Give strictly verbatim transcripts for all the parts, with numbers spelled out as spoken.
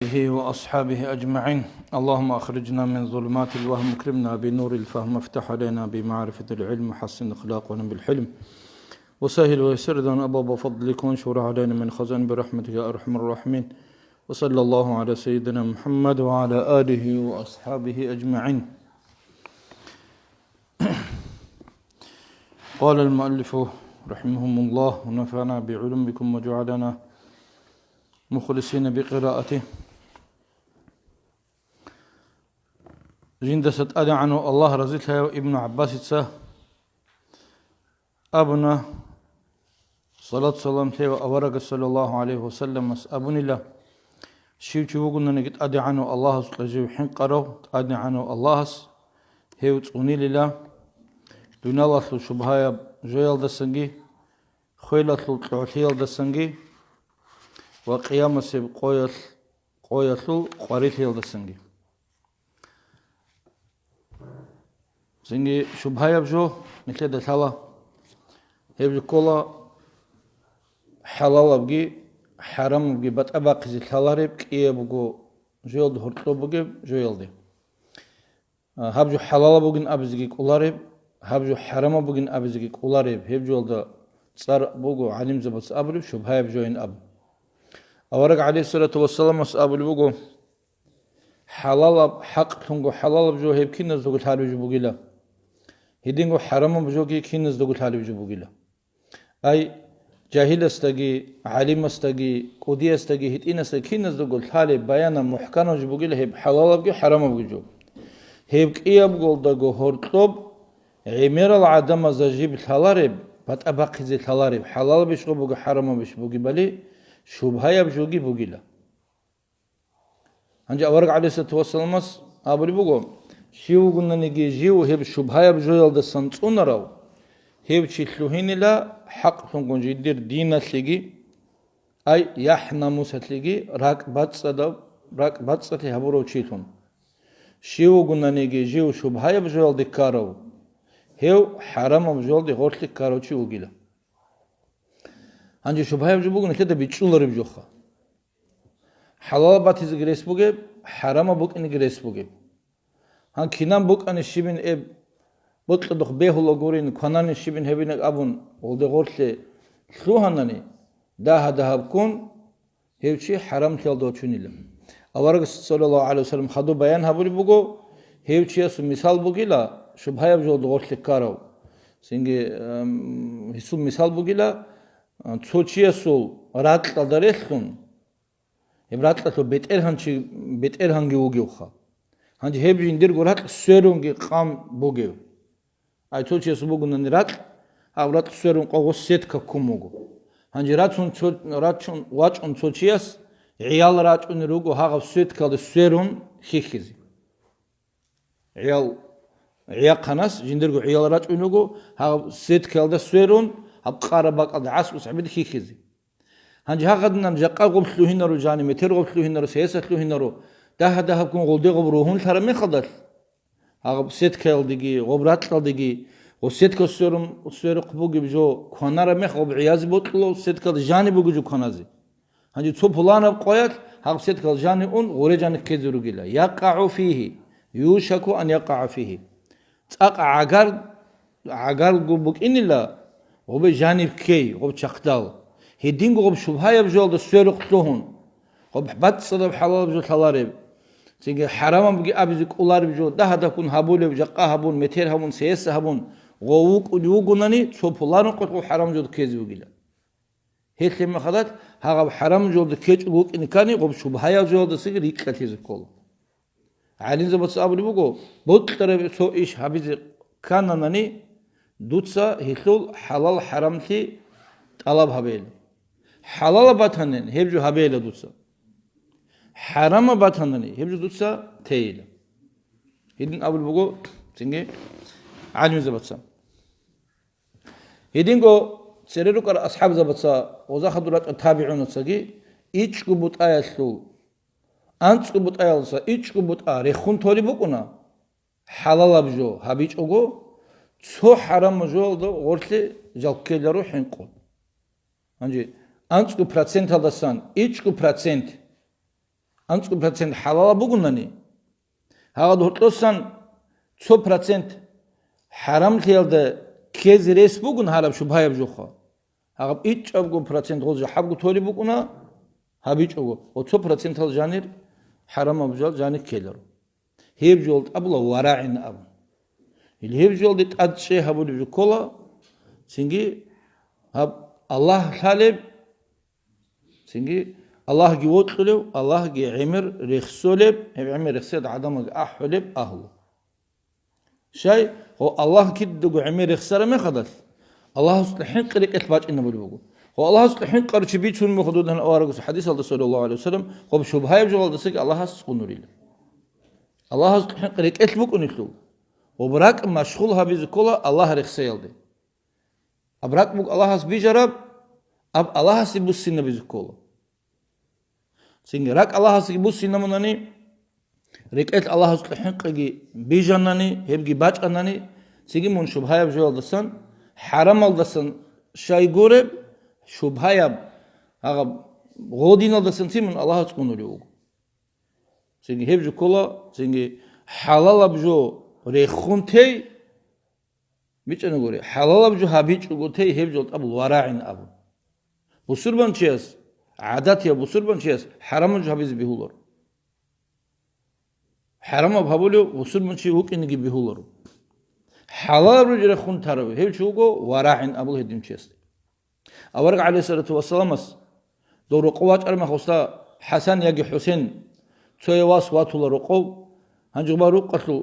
آله وأصحابه أجمعين. اللهم أخرجنا من ظلمات الوهم، أكرمنا بنور الفهم، افتح علينا بمعرفة العلم، حسن أخلاقنا بالحلم، وسهل ويسر لنا أبواب فضلك، وانشر علينا من خزائن برحمتك يا أرحم الراحمين. وصلى الله على سيدنا محمد وعلى آله وأصحابه أجمعين. قال المؤلف رحمهم الله ونفعنا بعلومكم وجعلنا مخلصين بقراءته. Жиндаса тӀадегӀанав Аллагь разилъаяв Ибну ГӀаббасица абуна, салат-салам лъева аварагас саллаллагьу гӀалайгьи вассалламас абунила, щив чи вугонаниги тӀадегӀанав Аллагьасукьа жив хӀинкъарав, тӀадегӀанав Аллагьас гьев цӀунилила дуниялалъул шубгьаяб жоялдасанги, хвелалъул кьогӀлъиялдасанги ва къиямасеб къоялъ, къоялъул къварилъиялдасанги. Цинги шубгьаяб жо нилъеда лъала. Гьеб жо ккола хӀалалабги хӀарамабги батӀа бахъизе лъалареб кӀиябго жоялда гьоркьоб бугеб жоялде. А, гьаб жо хӀалалаб бугин абизеги кӀолареб, гьаб жо хӀарамаб бугин абизеги кӀолареб, гьеб жоялда цӀар буго гӀалимзабаца абулеб шубгьаяб жоян абу. Авараг гӀалайгьиссалату вассаламас абулеб буго, хӀалалаб, хӀакълъунго хӀалалаб жо гьеб киназдаго лъалеб жо бугила. Гьединго хӀарамаб жоги киназдаго лъалеб жо бугила. Ай, жагьиласдаги, гӀалимасдаги, кӀудиясдаги, гьитӀинасдаги киназдаго лъалеб баянаб мухӀканаб жо бугила гьеб хӀалалабги хӀарамабги жо. Гьеб кӀиябголдаго гьоркьоб гӀемерал гӀадамазда жиб лъалареб, батӀа бахъизе лъалареб, хӀалалабищ гъо буго, хӀарамабищ бугебали, шубгьаяб жоги бугила. Гьанже авараг гӀалайгьиссалату вассаламас абулеб буго, щив вугонаниги жив гьеб шубгьаяб жоялдасан цӀунарав, гьев чи лъугьинила хӀакълъунгун жидер диналъеги, ай, яхӀ-намусалъеги ракӀбацӀцӀадаб, ракӀбацӀцӀалъи гьабурав чилъун. Щив вугонаниги жив шубгьаяб жоялде ккарав, гьев хӀарамаб жоялде гъорлъе ккарав чи вугила. Гьанже шубгьаяб жо буго нилъеда бичӀчӀулареб жоха. ХӀалалаб батизеги рес бугеб, хӀарамаб букӀинеги рес бугеб. Гьан кинаб букӀани щибин эб, бокьадухъ бегьула гурин, кванани щибин гьебинаг абун, гъолде гъорлъе лъугьанани, дагьа-дагьаб ккун, гьев чи хӀарамлъиялда вачунила. Аварагас, саллаллагьу гӀалайгьи вассалам, хадуб баян гьабулеб буго, гьев чиясул мисал бугила, шубгьаяб жоялда гъорлъе ккарав. Цинги, ам, гьесул мисал бугила, а, цо чиясул ракьалда релълъун, гьеб ракьалъул бетӀергьан чи бетӀергьанги вугевха. Гьанже гьеб жиндирго ракь сверунги къан бугев. Ай, цо чиясул бугунани ракь, гьаб ракь сверун къо гъос сетка ккун буго. Гьанже рацун цо, рачун, вачӀун цо чияс гӀиял рачӀунел руго гьагъаб сеткалде сверун хьихьизе. ГӀиял, гӀияхъанас жиндирго гӀиял рачӀун руго, гьаб сеткалда сверун, гьаб къараб бакӀалда гӀаскӀус гьабида хьихьизе. Гьанже гьагъадинан жакъа гъоб лъугьинаро жани, метер гъоб лъугьинаро, сеса лъугьинаро, дагьа-дагьаб ккун гъолде гъоб ругьунлъараб мехалдалъ, гьаб сеткаялдеги, гъоб ракьалдеги, гъоб сетка сверун, сверухъ бугеб жо кванараб мех гъоб гӀиязе бокьула, сеткалда жани бугеб жо кваназе. Гьанже цо пуланаб къоялъ гьаб сеткал жани ун, гъуре жани ккезе ругила. ЯкъагӀу фигьи, юшаку ан якъагӀа фигьи. ЦӀакъ гӀагар, гӀагарго букӀинила, гъубе жаниб ккей, гъуб чахъдал. Гьединго гъуб шубгьаяб жоялда сверухъ лъугьун, гъуб бацӀцӀадаб хӀалалаб жо лъалареб, цинги хӀарамабги абизе кӀолареб жо, дагьа-дагьккун гьабулеб, жакъа гьабун, метер гьабун, сеса гьабун, гъов вукӀун вугунани, цо пуланаб къо гъуб хӀарам жо ккезе вугила. Гьелъ мехалат гьагъаб хӀарам жоялда ккечӀого вукӀине ккани, гъуб шубгьаял жоялдасаги рикӀкӀалъизе ккола. ГӀалимзабаца абулеб буго, бокьараб цо иш гьабизе ккананани, дуца гьелъул хӀалал-хӀарамлъи тӀалаб гьабейила. ХӀалалаб батанин, гьеб жо гьабейила дуца. ХӀарамаб батанани, гьеб жо дуца тейила. Гьедин абулеб буго цинги гӀалимзабаца. Гьединго цере рукӀарал асхӀабзабаца, гъоза хадур рачӀарал табигӀунацаги, ичӀго бутӀаялъул, анцӀго бутӀаялдаса ичӀго бутӀа рехун толеб букӀуна, хӀалалаб жо гьабичӀого, цо хӀарамаб жоялда гъорлъе жал ккеларо хӀинкъун. Гьанже анцӀго проценталдасан ичӀго процент анцӀго процент хӀалалаб бугунани, гьагъад гьоркьосан цо процент хӀарамлъиялда ккезе рес бугун гьараб шубгьаяб жоха. Гьагъаб ичӀабго процент гъоз жахӀабго толеб букӀуна, гьабичӀого, ва цо процентал жанир хӀарамаб жал жанир ккеларо. Гьеб жол тӀабула варагӀин абун. Ил гьеб жолде тӀад чӀей гьабулеб жо ккола, цинги гьаб Аллагь лъалеб, цинги Аллагьги вокьулев, Аллагьги гӀемер рехсолеб, гьеб гӀемер рехсиялда гӀадамалги ахӀулеб агьлу. Щай, гьо Аллагь кидаго гӀемер рехсараб мехалдалъ, Аллагьасукьа хӀинкъи рекӀелъ бачӀинабулеб буго. Гьо Аллагьасукьа хӀинкъарав чи бицун мухъ дуда гьан аварагас хӀадисалда, саллаллагьу гӀалайгьи вассалам, гъоб шубгьаяб жоялдасаги Аллагьас цӀунулила. Аллагьасукьа хӀинкъи рекӀелъ букӀунелъул, гъоб ракӀ машгъул гьабизе ккола Аллагь рехсеялде. Аб ракӀ буго Аллагьас бижараб, аб Аллагьасе буссинабизе ккола. Цинги ракӀ Аллагьасги буссинабунани, рекӀелъ Аллагьасукьа хӀинкъиги бижанани, гьебги бачӀанани, цинги мун шубгьаяб жоялдасан, хӀарамалдасан щай гуреб, шубгьаяб, гьагъаб гъодиналдасан цин мун Аллагьас цӀунулев вуго. Цинги гьеб жо ккола, цинги хӀалалаб жо рехун тей, БичӀчӀана гури, хӀалалаб жо гьабичӀого тей гьеб жолтӀаб варагӀин абун. Бусурбанчияс, гӀадатияв бусурбанчияс хӀарамаб жо гьабизе бегьуларо. ХӀарамаб гьабулев бусурбанчи вукӀинеги бегьуларо. ХӀалалаб жо рехун тарав гьев чи вуго варагӀин абул гьединчиясде. Авараг гӀалайгьиссалату вассаламас дов рокъов вачӀараб мехалъ, ХӀасан яги ХӀусен, цояв вас ватула рокъов, гьанже гъуба рукъалъул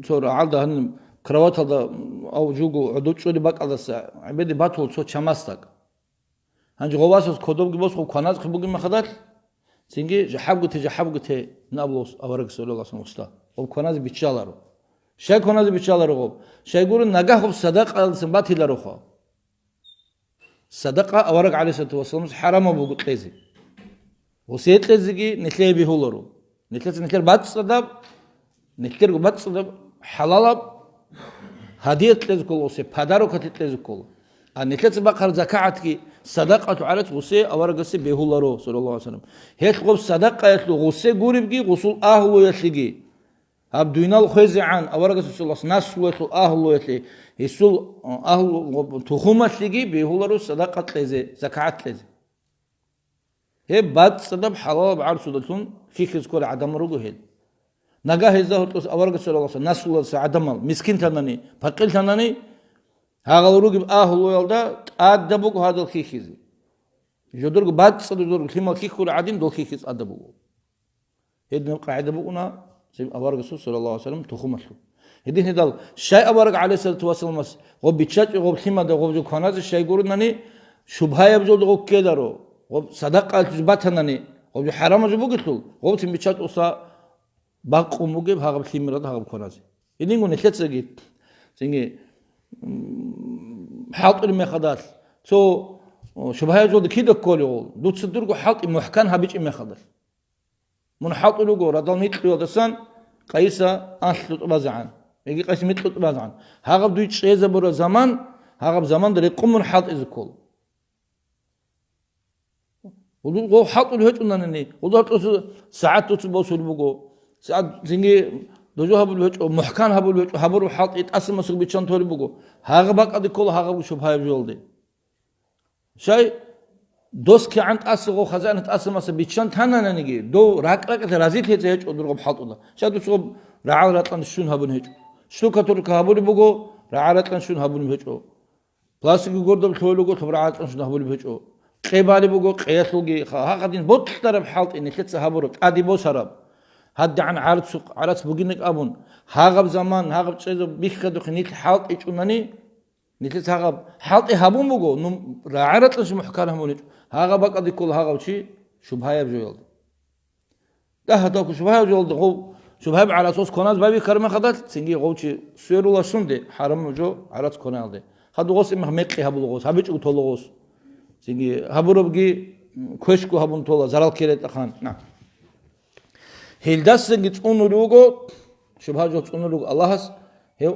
цо рагӀалда гьаниб кроваталда ав жуго гӀодов чӀолеб бакӀалдаса гӀебеде батула цо чамасдак. Гьанже гъов васас кодобги босун кваназехъе бугеб мехалдалъ, цинги жахӀабго те, жахӀабго те, абула авараг саллаллагьу гӀалайгьи вассалам, гъоб кваназе биччаларо. Щай кваназе биччаларо гъоб? Щай гурин, нагагь гъоб садакъаялдасан батилароха. Садакъа авараг гӀалайгьиссалату вассаламас хӀарамаб буго кьезе. Гъосие кьезеги нилъее бегьуларо. Нилъеца нилъер бацӀцӀадаб, нилъерго бацӀцӀадаб хӀалалаб гьадият кьезе ккола гъосие, подарокалъе кьезе ккола. А нилъеца бахъараб закагӀатги садакъатул гӀарац гъосие аварагасе бегьуларо, саллаллагьу гӀалайгьи вассалам. Гьелъ гъоб садакъаялъул гъосие гуребги, гъосул агьлуялъеги. Гьаб дуйнал хвезегӀан аварагасул наслуялъул агьлуялъе, гьесул, а, агьлу, тухумалъеги бегьуларо садакъа кьезе, закагӀат кьезе. Гьеб бацӀцӀадаб хӀалалаб гӀарцудалъун хьихьизе кколел гӀадамал руго гьел. Нагагь гьезда гьоркьос аварагасул наслуялдаса гӀадамал мискинлъанани, пакъирлъанани, гьагъал ругеб агьлуялда тӀадаб буго гьадал хьихьизе. Жодорго бацӀцӀадаб жодорго лъимал хьихьулел гӀадин, дол хьихьизе тӀадаб буго. Гьединаб къагӀида букӀуна цин аварагасул, саллаллагьу гӀалайгьи вассалам, тухумалъул. Гьединлъидал щай авараг гӀалайгьиссалату вассаламас гъоб биччачӀо, гъоб лъимада гъоб жо кваназе щай гурунани, шубгьаяб жолда гъоб ккеларо, гъоб садакъаялъул жо батанани, гъоб жо хӀарамаб жо бугелъул, гъоб цин биччачӀоса бакъун бугеб гьагъаб лъимералда гьагъаб кваназе. Гьединго нилъецаги цинги, м, хӀалтӀулеб мехалдалъ, цо, о, шубгьаяб жолда кида кколев гъол, дуца дурго хӀалтӀи мухӀкан гьабичӀеб мехалдалъ. Мун хӀалтӀулев вуго радал микьуялдасан къайса анлъго тӀубазегӀан, яги къайса микьго тӀубазегӀан. Гьагъаб дуй чӀезабураб заман, гьагъаб заманда рекъон мун хӀалтӀизе ккола. Гьудул гъов хӀалтӀулев гьечӀунанани, гьудул гьоркьоса сагӀат дуца босулеб буго. СагӀат цинги дожо гьабулеб гьечӀо, мухӀкан гьабулеб гьечӀо, гьабураб хӀалтӀи тӀасамасухъ биччан толеб буго. Гьагъаб бакӀалде ккола гьагъабго шубгьаяб жолде. Щай, дос кигӀан тӀаса гъов хазаинас тӀаса маса биччан танананиги, дов ракӀ-ракӀалъ разилъизе гьечӀо дургъаб хӀалтӀуда. Щай, дуца гъоб рагӀал ракьан щун гьабун гьечӀо. Штукатурка гьабулеб буго, рагӀал ракьан щун гьабулеб гьечӀо. Пластикги гордаб лъугьулего, лъаб рагӀал ракьан щун гьабулеб гьечӀо. Кье балеб буго, кьеялъулги ха-, гьагъадин ботлъараб хӀалтӀи нилъеца гьабураб, тӀаде босараб. ГьадигӀан гӀарцу-, гӀарац бугинаб абун, гьагъаб заман, гьагъаб чӀезаб бихьадухъе нилъ хӀалтӀичӀунани, нилъеца гьагъаб хӀалтӀи гьабун буго, ну, рагӀа-ракьанщи мухӀкан гьабуничӀо. Гьагъаб бакӀалде ккола гьагъав чи шубгьаяб жоялде. Дагь гьадалъ шубгьаяб жоялде гъов, шубгьаяб гӀарацас кваназ байбихьараб мехалдалъ, цинги гъов чи сверула сунде, хӀарамаб жо гӀарац кванаялде. Хадув гъос имах мекъи гьабула гъос, гьабичӀого тола гъос. Цинги гьабурабги, м, квешго гьабун тола, зарал ккеретӀахъан. На. Гьелдасаги цӀунулев вуго, шубгьа жо цӀунулев вуго Аллагьас, гьев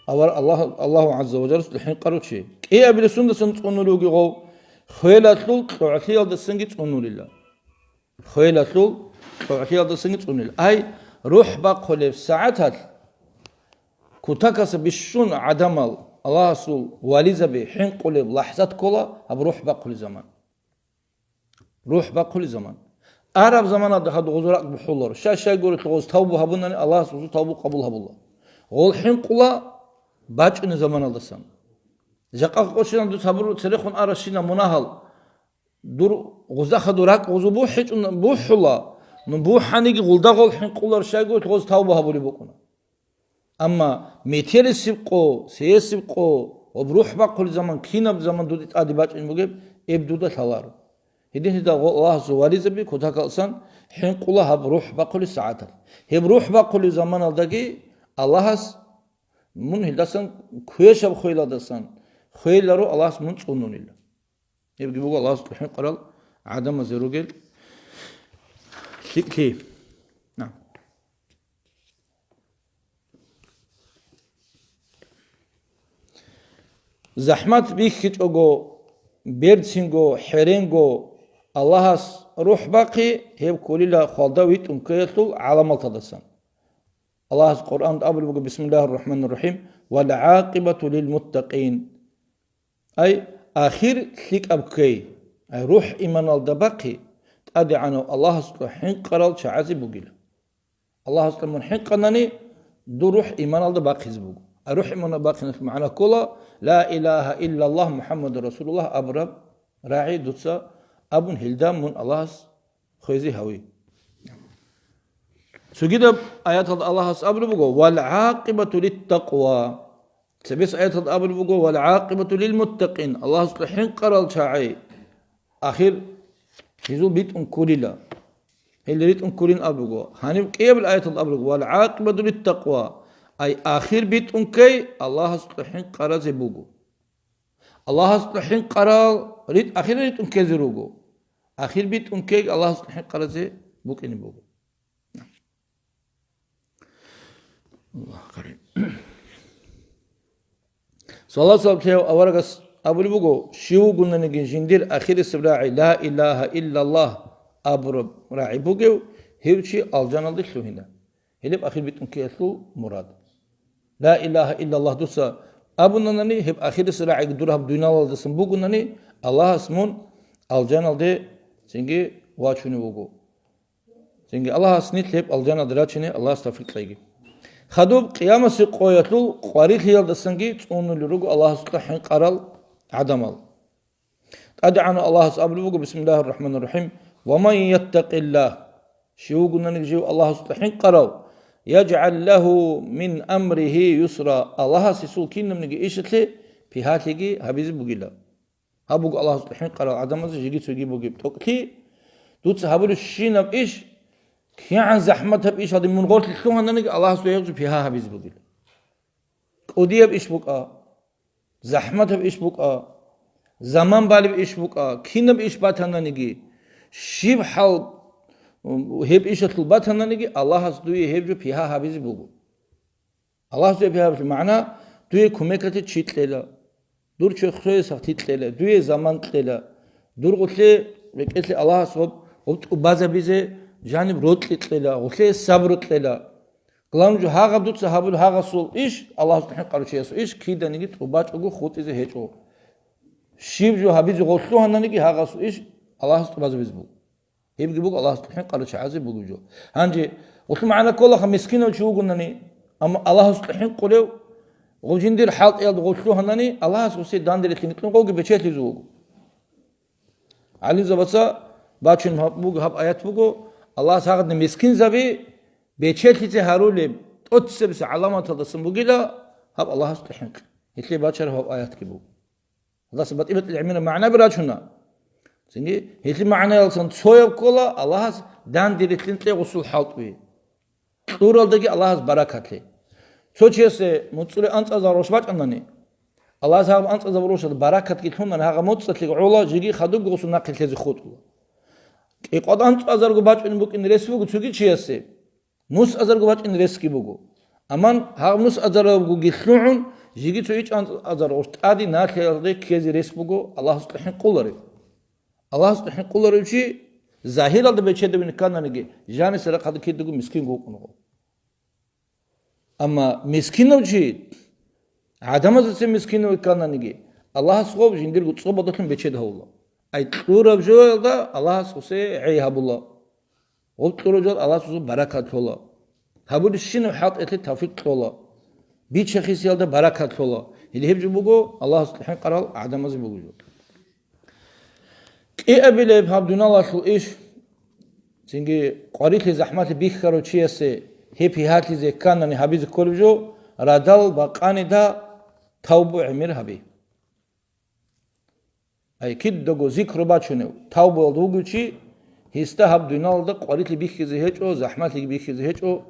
авар Аллагь, Аллагьу гӀазза ва жаллас хӀинкъарав чи. КӀиабилеб сундасан цӀунулев вугев гъов? Хвелалъул кьогӀлъиялдасанги цӀунулила. Хвелалъул ТӀогӀлъиялдасанги цӀунила. Ай, рухӀ бахъулеб сагӀаталъ кутакалъа бищун гӀадамал, Аллагьасул вализаби хӀинкъулеб лахӀзат ккола гьаб рухӀ бахъулеб заман. РухӀ бахъулеб заман. Араб заманалда гьадин гъозул ракӀ бухӀуларо. Щай-щай гурелъул гъоз тавбу гьабунани, Аллагьас гъозул тавбу къабул гьабула. Гъол хӀинкъула бачӀунеб заманалдасан. Жакъа къочинал дуц гьабуру церехун аращина мунагьал. Дур гъузда хадур ракӀ гъузу бухӀичӀун бухӀула, ну бухӀаниги гъулда гъол хӀинкъулар щайгурелъ гъоз тавба гьабулеб букӀуна. Амма метерисеб къо, сесеб къо, гъоб рухӀ бахъулеб заман, кинаб заман дуде тӀаде бачӀин бугеб, эб дуда лъаларо. Гьедин гьедал гъо Аллагьасул вализаби кутакалсан хӀинкъула гьаб рухӀ бахъулеб сагӀаталъ. Гьеб рухӀ бахъулеб заманалдаги Аллагьас мун гьелдасан квешаб хвелалдасан хвеларо Аллагьас мун цӀунунила. Гьебги буго Аллагьасул хӀинкъарал гӀадамазе ругел лъикӀлъи. На. ЗахӀмат бихьичӀого, берцинго, хӀеренго Аллагьас рухӀ бахъи, гьеб кколила хвалда витӀун ккеялъул гӀаламалталдасан. Аллагьас Къуръанда абулеб буго: «Бисмиллагьир рахӀманир рахӀим, вал гӀакъибату лил муттакъин». Ай, ахир лъикӀаб ккей, ай, рухӀ иманалда бахъи, ТӀадегӀанав Аллагьасда хӀинкъарал чагӀазе бугила. Аллагьасда мун хӀинкъанани, дур рухӀ иманалда бахъизе буго. Ай, рухӀ иманалда бахъиналъ магӀна ккола, «Ла илагьа иллаллагь МухӀаммадур Расулуллагь» абураб рагӀи дуца абун, гьелда мун Аллагьас хвезе гьави. Цогидаб аяталда Аллагьас абулеб буго: «Вал гӀакъибату литтакъва». Цебес аяталда абулеб буго: «Вал гӀакъибату лил муттакъин», Аллагьасда хӀинкъарал чагӀи ахир гьезул битӀун кколила. Гьел ритӀун кколин абуго. Гьаниб кӀиябил аяталда абулеб буго: «Вал гӀакъибату литтакъва», ай ахир битӀун ккей Аллагьасда хӀинкъаразе буго. Аллагьасда хӀинкъарал ритӀ-, ахир ритӀун ккезе руго. Ахир битӀун ккей Аллагьасда хӀинкъаразе букӀине буго. Аллагь карим. Саллаллагьу гӀалайгьи аварагас абулеб буго: «Щив вугонаниги жиндир ахирисеб рагӀи ла илагьа иллаллагь абураб рагӀи бугев, гьев чи алжаналде лъугьина». Гьелеб ахир битӀун ккеялъул мурад. Ла илагьа иллаллагь дуца абунанани, гьеб ахирисеб рагӀиги дур гьаб дуниялалдасан бугунани, Аллагьас мун алжаналде цинги вачунев вуго. Цинги Аллагьас нилъ гьеб алжаналде рачине Аллагьас тавфикъ кьеги. Хадуб къиямасеб къоялъул къварилъиялдасанги цӀунулел руго Аллагьасда хӀинкъарал гӀадамал. ТӀадегӀанав Аллагьас абулеб буго: «Бисмиллагьир рахӀманир рахӀим, ва ман яттакъиллагь», щив вугонаниги жив Аллагьасда хӀинкъарав, «яжгӀал лагьу мин амригьи юсра», Аллагьас гьесул кинабниги ишалъе пигьалъиги гьабизе бугила. Гьаб буго Аллагьасда хӀинкъарал гӀадамазе жеги цоги бугеб тӀокӀлъи, дуца гьабулебщинаб иш, кигӀан захӀматаб ишалде мун гъорлъ лъугьананиги, Аллагьас дуе гьеб жо пигьа гьабизе бугила. КӀудияб иш букӀа, захӀматаб иш букӀа, заман балеб иш букӀа, кинаб иш батананиги, щиб хӀал гьеб ишалъул батананиги, Аллагьас дуе гьеб жо пигьа гьабизе буго. Аллагьас дуе пигьа гьабизе магӀна, дуе кумекалъе чи кьела, дур чорхое сахти кьела, дуе заман кьела, дур гъулъе рекӀелъе Аллагьас гъоб, гъоб тӀубазабизе жаниб рокьи кьела, гъулъе сабру кьела. Главное жо, гьагъаб дуца гьабулеб гьагъасул иш, Аллагьасда хӀинкъарав чиясул иш, киданиги тӀубачӀого хутӀизе гьечӀо. Щиб жо гьабизе гъорлъугьананиги, гьагъасул иш Аллагьас тӀубазабизе буго. Гьебги буго Аллагьасда хӀинкъарав чагӀазе бугеб жо. Гьанже гъулъул магӀна кколаха, мискинав чи вугунани, амма Аллагьасда хӀинкъулев, гъов жиндир хӀалтӀиялда гъорлъугьанани, Аллагьас гъусе данде рилълъине кьун гъовги бечелъизе вуго. ГӀалимзабаца бачун гьаб-, буго, гьаб аят буго, Аллагьас гьагъадин мискинзаби бечелъизе гьарулеб тӀоцебесеб гӀаламаталдасан бугила гьаб Аллагьасда хӀинкъи. Гьелъие бачараб гьаб аятги буго. Аллагьас батӀи-батӀи гӀемераб магӀнаби рачуна. Цинги гьелъи магӀнаялдасан цояб ккола Аллагьас данде рилълъине кьей гъусул хӀалтӀуе. Кьуралдаги Аллагьас баракат лъе. Цо чиясе муцӀуре анцӀазал рощ бачӀанани, Аллагьас гьаб анцӀазаб рощалда баракатги лъунани, гьагъа муцӀалъе гӀола, жеги хадуб гъусул нахъе лъезе хутӀула. КӀикъват анцӀазарго бачӀунеб букӀин рес буго цоги чиясе, нусазарго бачӀин ресги буго. Амма гьагъ нусазаргоги лъугӀун, жеги цо ичӀанцӀазар рощ тӀаде налъиялде ккезе рес буго Аллагьасда хӀинкъуларев. Аллагьасда хӀинкъуларев чи Загьиралда бечедавин ккананиги, жаниса рахъалда кидаго мискин вукӀун гъо. Амма мискинав чи, гӀадамазаца мискинав ккананиги, Аллагьас гъов жиндирго цӀобалдалъун бечед гьавула. Ай кьураб жоялда Аллагьас гъусе гӀей гьабула. Гъов кьураб жоялда Аллагьас гъусе баракат лъола. Гьабулищинаб хӀалтӀилъи тавфикъ кьола. Бичахисиялда баракат лъола. Гьеле гьеб жо буго Аллагьас хӀинкъарал гӀадамазе буго жо. КӀиабилеб гьаб дуналалъул иш, цинги къварилъи захӀмалъи бихьарав чиясе гьеб гьигьалъизе кканани гьабизе кколеб жо, радал бакъанида тавбу гӀемер гьаби. Ай, кидаго зикру бачунев, тавбуялда вугев чи, гьесда гьаб дуналалда къварилъи бихьизе гьечӀо, захӀмалъиги бихьизе гьечӀо,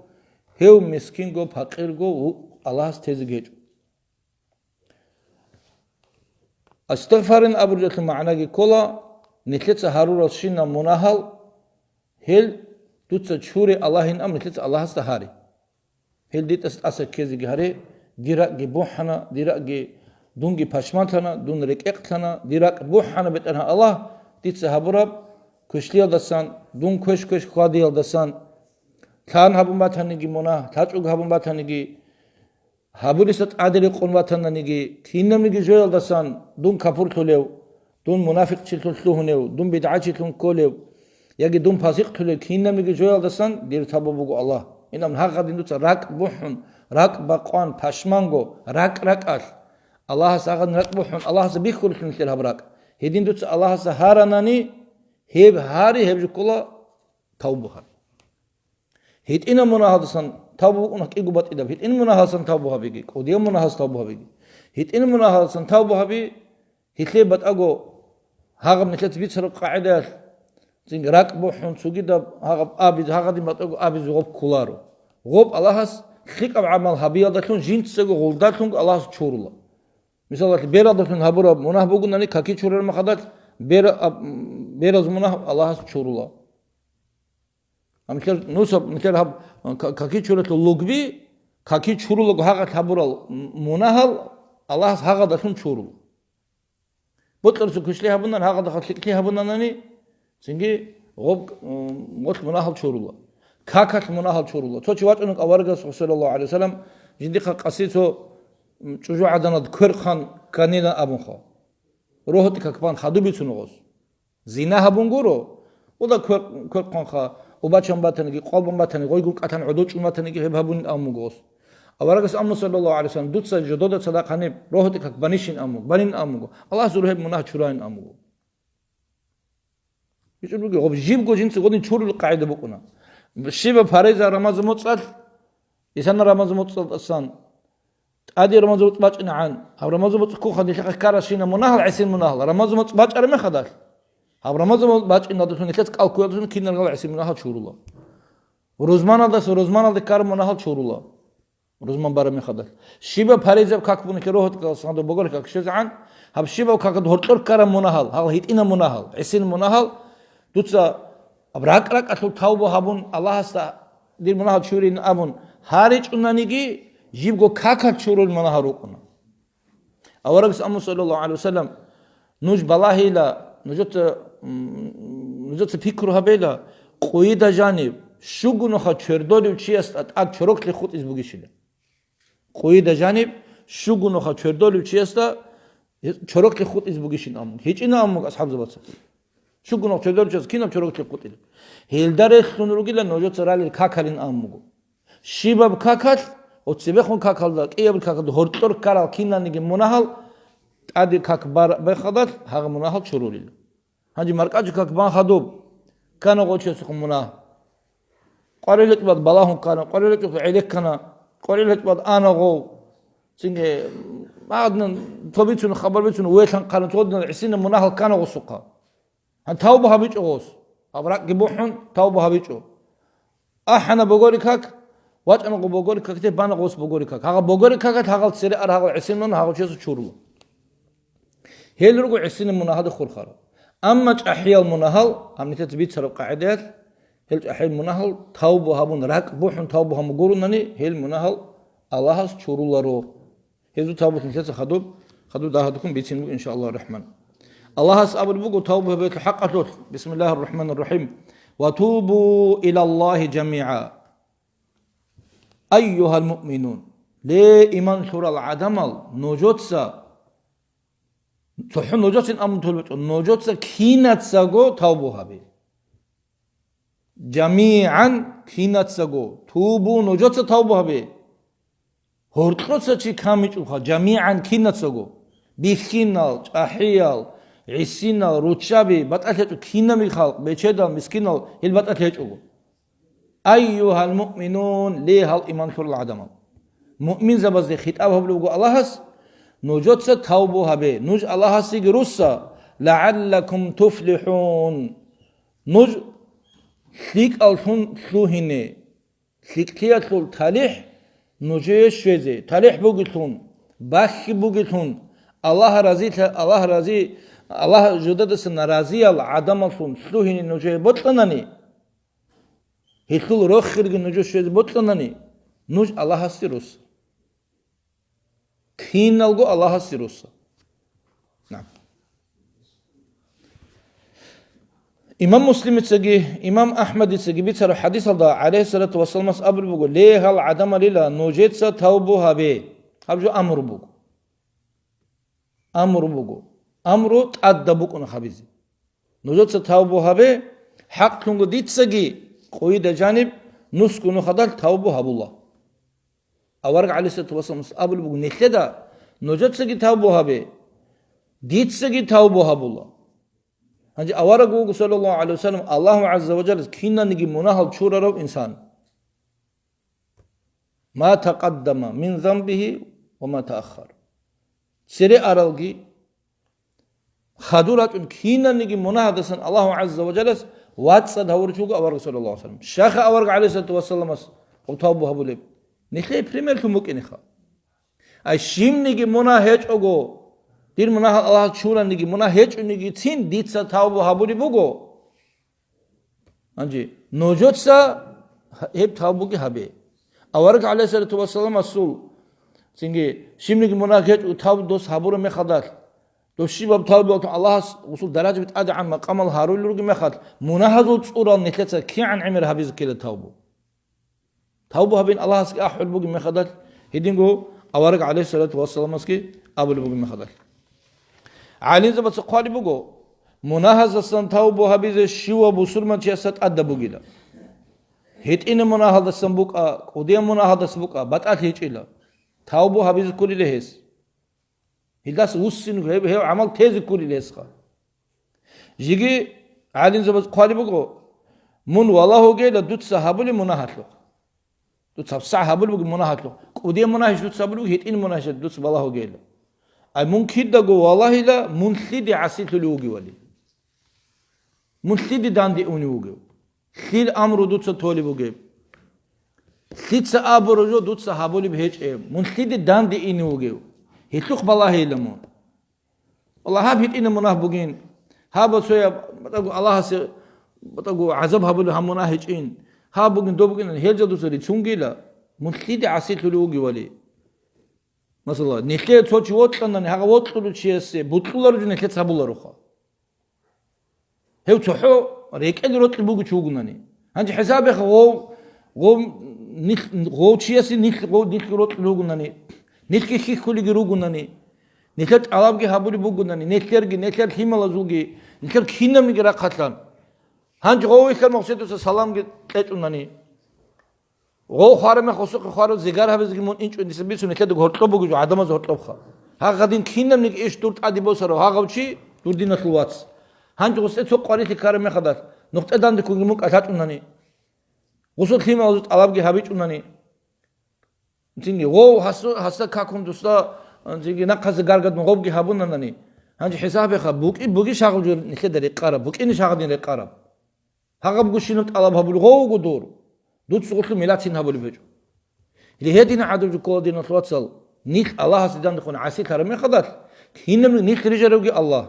гьев мискинго, пакъирго ву-, Аллагьас тезеги гьечӀо. Астагъфарин абуралъул магӀнаги ккола, нилъеца гьаруралщинаб мунагьал, гьел дуца чуре Аллагьин абун нилъеца Аллагьасда гьаре. Гьел дитӀас тӀаса ккезеги гьаре, дир ракӀги бухӀана, дир ракӀги, дунги пашманлъана, дун рекӀекълъана, дир ракӀ бухӀана, БетӀергьан Аллагь, дица гьабураб квешлъиялдасан, дун квеш-квеш хьвадиялдасан, лъан гьабун батаниги мунагь, лъачӀого гьабун батаниги, гьабулесда тӀаде рекъон ватананиги, кинабниги жоялдасан дун капурлъулев, дун мунафикъчилъун лъугьунев, дун бидгӀачилъун кколев, яги дун пасикълъулев, кинабниги жоялдасан дир тавбу буго Аллагь. Инан гьагъадин дуца ракӀ бухӀун, ракӀ бакъван, пашманго, ракӀ-ракӀалъ, Аллагьас гьагъадин ракӀ бухӀун, Аллагьасда бихьулелъул нилъер гьаб ракӀ. Гьедин дуца Аллагьасда гьаранани, гьеб гьари, гьеб жуккула тавбу гьари. ГьитӀинаб мунагьалдасан тавбу букӀуна кӀиго батӀидаб. ГьитӀинаб мунагьалдасан тавбу гьабиги, кӀудияб мунагьалдасан тавбу гьабиги. ГьитӀинаб мунагьалдасан тавбу гьаби, гьелъие батӀаго гьагъаб нилъеца бицараб къагӀидаялъ, цинги ракӀ бухӀун цогидаб гьагъаб абизе, гьагъадин батӀаго абизе гъоб кколаро. Гъоб Аллагьас лъикӀаб гӀамал гьабиялдалъун жинцаго гъолдалъунго Аллагьас чурула. Мисалалъе, бералдалъун гьабураб мунагь бугунани каки чурараб мехалдалъ, бера-, аб-, бераз мунагь Аллагьас чурула. Гьанже нилъер, нусаб, нилъер гьаб, ка-, каки чуралъул лугби, каки чурулаго гьагъалъ гьабурал м-, мунагьал Аллагьас гьагъадалъун чурул. Бокьарасул квешлъи гьабунан, гьагъадахъал лъикӀлъи гьабунанани, цинги гъоб-, м, гъолъ мунагьал чурула. Какалъ мунагьал чурула. Цо чи вачӀунан аварагас, саллаллагьу гӀалайгьи вассалам, жиндихъа къаси цо, м, чӀужугӀаданалда квер хъван кканила абунха. РогьотӀи как бан хадуб бицун гъос. Зина гьабун гуро. Уда квер-, квер хъванха, убачан батаниги, къвалбан батаниги, гъойгун кӀалъан гӀодов чӀун батаниги гьеб гьабунин абун буго гъос. Аварагас абуна, саллаллагьу гӀалайгьи вассалам, дуца жодода цадахъ гьаниб рогьотӀи как банищин абун буго, банин абун буго. Аллагьас рухӀеб мунагь чурайин абун буго. БичӀчӀулги гъоб жибго жинца гъодин чурулел къагӀида букӀуна. Щибаб париза Рамазан моцӀалъ, исана Рамазан моцӀалдасан, ТӀаде Рамазан моцӀ бачӀинегӀан, гьаб Рамазан моцӀ ккунха нилъехъе ккаращина мунагьал, гӀисин мунагьал, Рамазан моцӀ бачӀараб мехалдалъ, гьаб Рамазан моцӀ бачӀиналдалъун нилъеца кӀал ккуялдалъун киналгал гӀисин мунагьал чурула. Рузманалдаса рузманалде ккараб мунагьал чурула. Рузман бараб мехалдалъ. Щибаб паризаб как бу нилъер рогьотӀалъ сандур богор как щвезегӀан, гьаб щибаб какад гьоркьор ккараб мунагьал, гьал гьитӀинаб мунагьал, гӀисин мунагьал, дуца аб ракӀ-ракӀалъул тавба гьабун, Аллагьасда дир мунагьал чурин абун гьаричӀунаниги, жибго какал чурул мунагьал рукӀуна. Аварагас аму, саллаллагьу гӀалайгьи вассалам, нуж балагьила, нужеца, м, нужеца пикру гьабила, къуйида жаниб, щугунуха чвердолев чиясда тӀад чороклъи хутӀиз бугищила. Къуйида жаниб, щугунуха чвердолев чиясда чороклъи хутӀиз бугищин аму. ГьечӀина аму асхӀабзабаца. Щугунах чордолчияс кинаб чороклъи хутӀила? Гьелда релълъун ругила нужеца ралел какалин абун буго. Щибаб какал, ва цебехун какалда, кӀиябил какалда гьоркьор ккарал киналниги мунагьал тӀаде как бар-, бехадал гьагъа мунагьал чурулел. Гьанже маркӀачӀу как бан хадуб, ккана гъочиясухъ мунагь. КъварилъичӀеб балагьун ккана, къварилъичӀеб гӀеле ккана, къварилъичӀеб ана гъов. Цинги, гьадин, цо бицун, хабар бицун, вехъан ккана, цо дин гӀисина мунагьал ккана гъосухъа. Гьан тавба гьабичӀо гъос. Гьаб ракӀги бухӀун, тавба гьабичӀо. АхӀана богори как, вачӀана гъо богори как, те бана гъос богори как. Гьагъа богори какал гьагъал цере ар гьагъал гӀисинун гьагъав чиясул чурула. Гьел руго гӀисинаб мунагьалде хурхарал. Амма чӀахӀиял мунагьал, гьаб нилъеца бицараб къагӀидаялъ, гьел чӀахӀиял мунагьал тавбу гьабун, ракӀ бухӀун тавбу гьабун гурунани, гьел мунагьал Аллагьас чуруларо. Гьезул тавбу нилъеца хадуб, хадуб дагьадухъун бицин буго, иншааллагьу рахӀман. Аллагьас абулеб буго тавбу гьабиялъул хӀакъалъулъ, бисмиллагьир рахӀманир рахӀим, «Ва тубу илаллагьи жамигӀа, айюгьал муъминун». Ле, иман лъурал гӀадамал, нужеца, цохӀо нужецин абун толеб гьечӀо, нужеца кинацаго тавбу гьабе. ЖамигӀан, кинацаго, тубу, нужеца тавбу гьабе. Гьоркьоса чи камичӀулха, жамигӀан, кинацаго, бихьинал, чӀахӀиял, гӀисинал, руччаби, батӀалъи гьечӀо, кинаби халкъ, бечедал, мискинал, гьел батӀалъи гьечӀого. Айюгьал муъминун, ле, гьал иман лъурал гӀадамал. Муъминзабазде хитӀаб гьабулеб буго Аллагьас, нужеца тавбу гьабе, нуж Аллагьасеги русса, лагӀаллакум туфлихӀун. Нуж лъикӀаллъун лъугьине, лъикӀлъиялъул талихӀ нужее щвезе, талихӀ бугелъун, бахьи бугелъун, Аллагь разилъа-, Аллагь рази-, Аллагь жидедаса наразиял гӀадамаллъун лъугьине нужее бокьанани, гьелъул рохелги нужее щвезе бокьанани, нуж Аллагьасде русса. Киналго Аллагьасде русса. На. Имам Муслимицаги, имам Ахмадицаги бицараб хӀадисалда, гӀалайгьиссалату вассаламас абулеб буго, ле, гьал гӀадамалила нужеца тавбу гьабе. Гьаб жо амру буго. Амру буго. Амру тӀадаб букӀуна гьабизе. Нужеца тавбу гьабе, хӀакълъунго дицаги къойида жаниб нусго нухадал тавбу гьабула. Авараг гӀалайгьиссалату вассаламас абулеб буго нилъеда, нужецаги тавбу гьабе, дицаги тавбу гьабула. Гьанже авараг вуго, саллаллагьу гӀалайгьи вассалам, Аллагьу гӀазза ва жаллас кинаниги мунагьал чурарав инсан. Ма такъаддама мин занбигьи ва ма тааххар. Цере аралги, хадур рачӀун кинаниги мунагьадасан Аллагьу гӀазза ва жаллас вацӀцӀад гьавурав чи вуго авараг, саллаллагьу гӀалайгьи вассалам. Щайха авараг гӀалайгьиссалату вассаламас гьаб тавбу гьабулеб? Нилъее примерлъун букӀинеха. Ай щибниги мунагь гьечӀого, дир мунагьал Аллагьас чураниги, мунагь гьечӀонигицин дица тавбу гьабулеб буго. Гьанже нужеца гьеб тавбуги гьабе. Авараг гӀалайгьиссалату вассаламасул цинги щибниги мунагь гьечӀого тавбу дос гьабураб мехалдалъ, дос щибаб тавбу батун Аллагьас гъусул даражаби тӀадегӀан макъамал гьарулел ругеб мехалъ, мунагьазул цӀурал нилъеца кигӀан гӀемер гьабизе ккела тавбу? Тавбу гьабин Аллагьасги ахӀулеб бугеб мехалдалъ, гьединго авараг гӀалайгьиссалату вассаламасги абулеб бугеб мехалдалъ. ГӀалимзабаца хъвалеб буго, мунагьаздасан тавбу гьабизе щивав бусурманчиясда тӀадаб бугила. ГьитӀинаб мунагьалдасан букӀа, кӀудияб мунагьалдасан букӀа, батӀалъи гьечӀила. Тавбу гьабизе кколила гьес. Гьелдаса вуссин гьев, гьев гӀамал тезе кколила гьесха. Жеги гӀалимзабаз хъвалеб буго, мун валагьугейила дуца гьабулеб мунагьалъухъ. Дуца гьабсагӀ гьабулеб буго мунагьалъухъ. КӀудияб мунагьищ дуца гьабулеб буго, гьитӀин мунагьищ дуца балагьугейила. Ай мун кидаго валагьила, мун лъиде гӀасилъулев вугевали. Мун лъиде данде унев вугев? Лъил амру дуца толеб бугеб? Лъица абураб жо дуца гьабулеб гьечӀеб? Мун лъиде данде ине вугев? Гьелъухъ балагьейила мун. Аллагь, гьаб гьитӀинаб мунагь бугин. Гьаб цояб батӀаго Аллагьасе батӀаго гӀазаб гьабулеб гьаб мунагь гьечӀин. Гьаб бугин, доб бугин, гьел жо дуца рицунгила. Мун лъиде гӀасилъулев вугевали? Масала, нилъее цо чи вокьанани, гьагъа вокьулев чиясе бутӀуларо жо нилъеца гьабулароха. Гьев цохӀо рекӀел рокьи бугев чи вугунани. Гьанже хӀисабеха гъов, гъов нилъ-, гъов чиясе нилъ, гъов нилъги рокьи ругунани, нилъги хьихьулеги ругунани, нилъер тӀалабги гьабулеб бугунани, нилъерги, нилъер лъималазулги, нилъер кинабниги рахъалъан. Гьанже гъов вихьар мухъсидуса саламги кьечӀунани. Гъов хвараб мехалъ гъосухъе хвараб зигар гьабизеги мун инчӀо дица бицун, нилъедаго гьоркьоб бугеб жо, гӀадамаз гьоркьобха. Гьагъадин кинабниги иш дур тӀаде босарав гьагъав чи, дур диналъул вац. Гьанже гъосде цо къварилъи ккараб мехалдалъ, нухде данде ккунги мун кӀалъачӀунани. Гъусул лъималазул тӀалабги гьабичӀунани. Цинги, гъов гьасу-, гьасда какун дусда, цинги нахъазда гаргадун гъобги гьабунанани. Гьанже хӀисабеха, букӀи-, бугищ гьагъаб жо нилъеда рекъараб, букӀинищ гьагъадин рекъараб? Гьагъаб гущинаб тӀалаб гьабулев гъов вуго дур. Дуца гъулъу милацин гьабулеб гьечӀо. Гьедин гӀадаб жо ккола, диналъул вацал, нилъ Аллагьасде дандехун гӀасилъараб мехалдалъ, кинаб нилъ рижаревги Аллагь,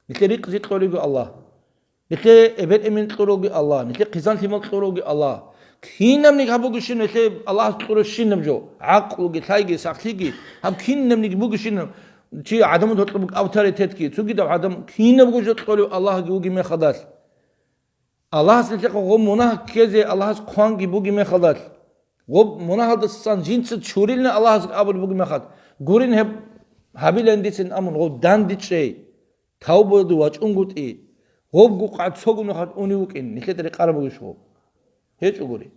нилъер рикъзи кьолевги Аллагь, нилъер эбел-эмен кьуравги Аллагь, нилъер хъизан-лъимал кьуравги Аллагь. Кинабниги гьабугищин нилъее Аллагьас кьурабщинаб жо, гӀакълуги, лъайги, сахлъиги, гьаб кинабниги бугищинаб, чи гӀадамал гьоркьоб авторитетги, цогидаб гӀадамал кинабго жо кьолев Аллагьги вугеб мехалдалъ. Аллагьас нилъехъа гъоб мунагь ккезе Аллагьас хъванги бугеб мехалдалъ. Гъоб мунагьалдасан жинца чурилин Аллагьас абулеб бугеб мехалъ. Гурин гьеб гьабилан дицин амун, гъоб дандечӀей. Тавбаялде вачӀунгутӀи, гъобго къагӀ цого нухалъ унев вукӀин, нилъеда рекъараб бугищ гъоб? ГьечӀогури.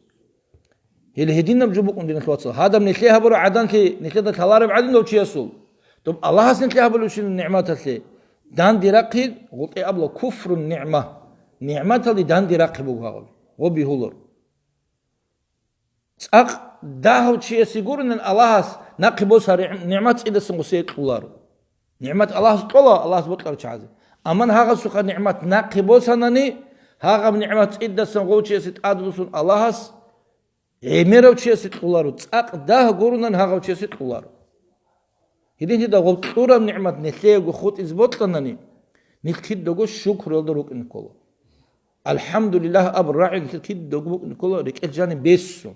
Гьел гьединаб жо букӀун, диналъ вацал. Гьадаб нилъее гьабураб гӀаданлъи нилъеда лъалареб гӀадин дов чиясул. Доб Аллагьас нилъее гьабулебщинаб нигӀматалъе данде рахъи, гъутӀи абула куфрун нигӀма. НигӀматалде данде рахъи буго гьаб. Гъоб бигьулар. ЦӀакъ дагьав чиясе гуронан Аллагьас нахъе боса ригӀ-, нигӀмат цӀидасан гъосие кьоларо. НигӀмат Аллагьас кьола, Аллагьас бокьарав чагӀазе. Амма гьагъасухъа нигӀмат нахъе босанани, гьагъаб нигӀмат цӀидасан гъов чиясе тӀадбуссун Аллагьас гӀемерав чиясе кьоларо, цӀакъ дагь гуронан гьагъав чиясе кьоларо. Гьединлъидал гъоб кьураб нигӀмат нилъеего хутӀизе бокьанани, нилъ кидаго шукруялда рукӀине ккола. АлхӀамдулиллагь абураб рагӀи нилъер кидаго букӀине ккола рекӀел жаниб бессун.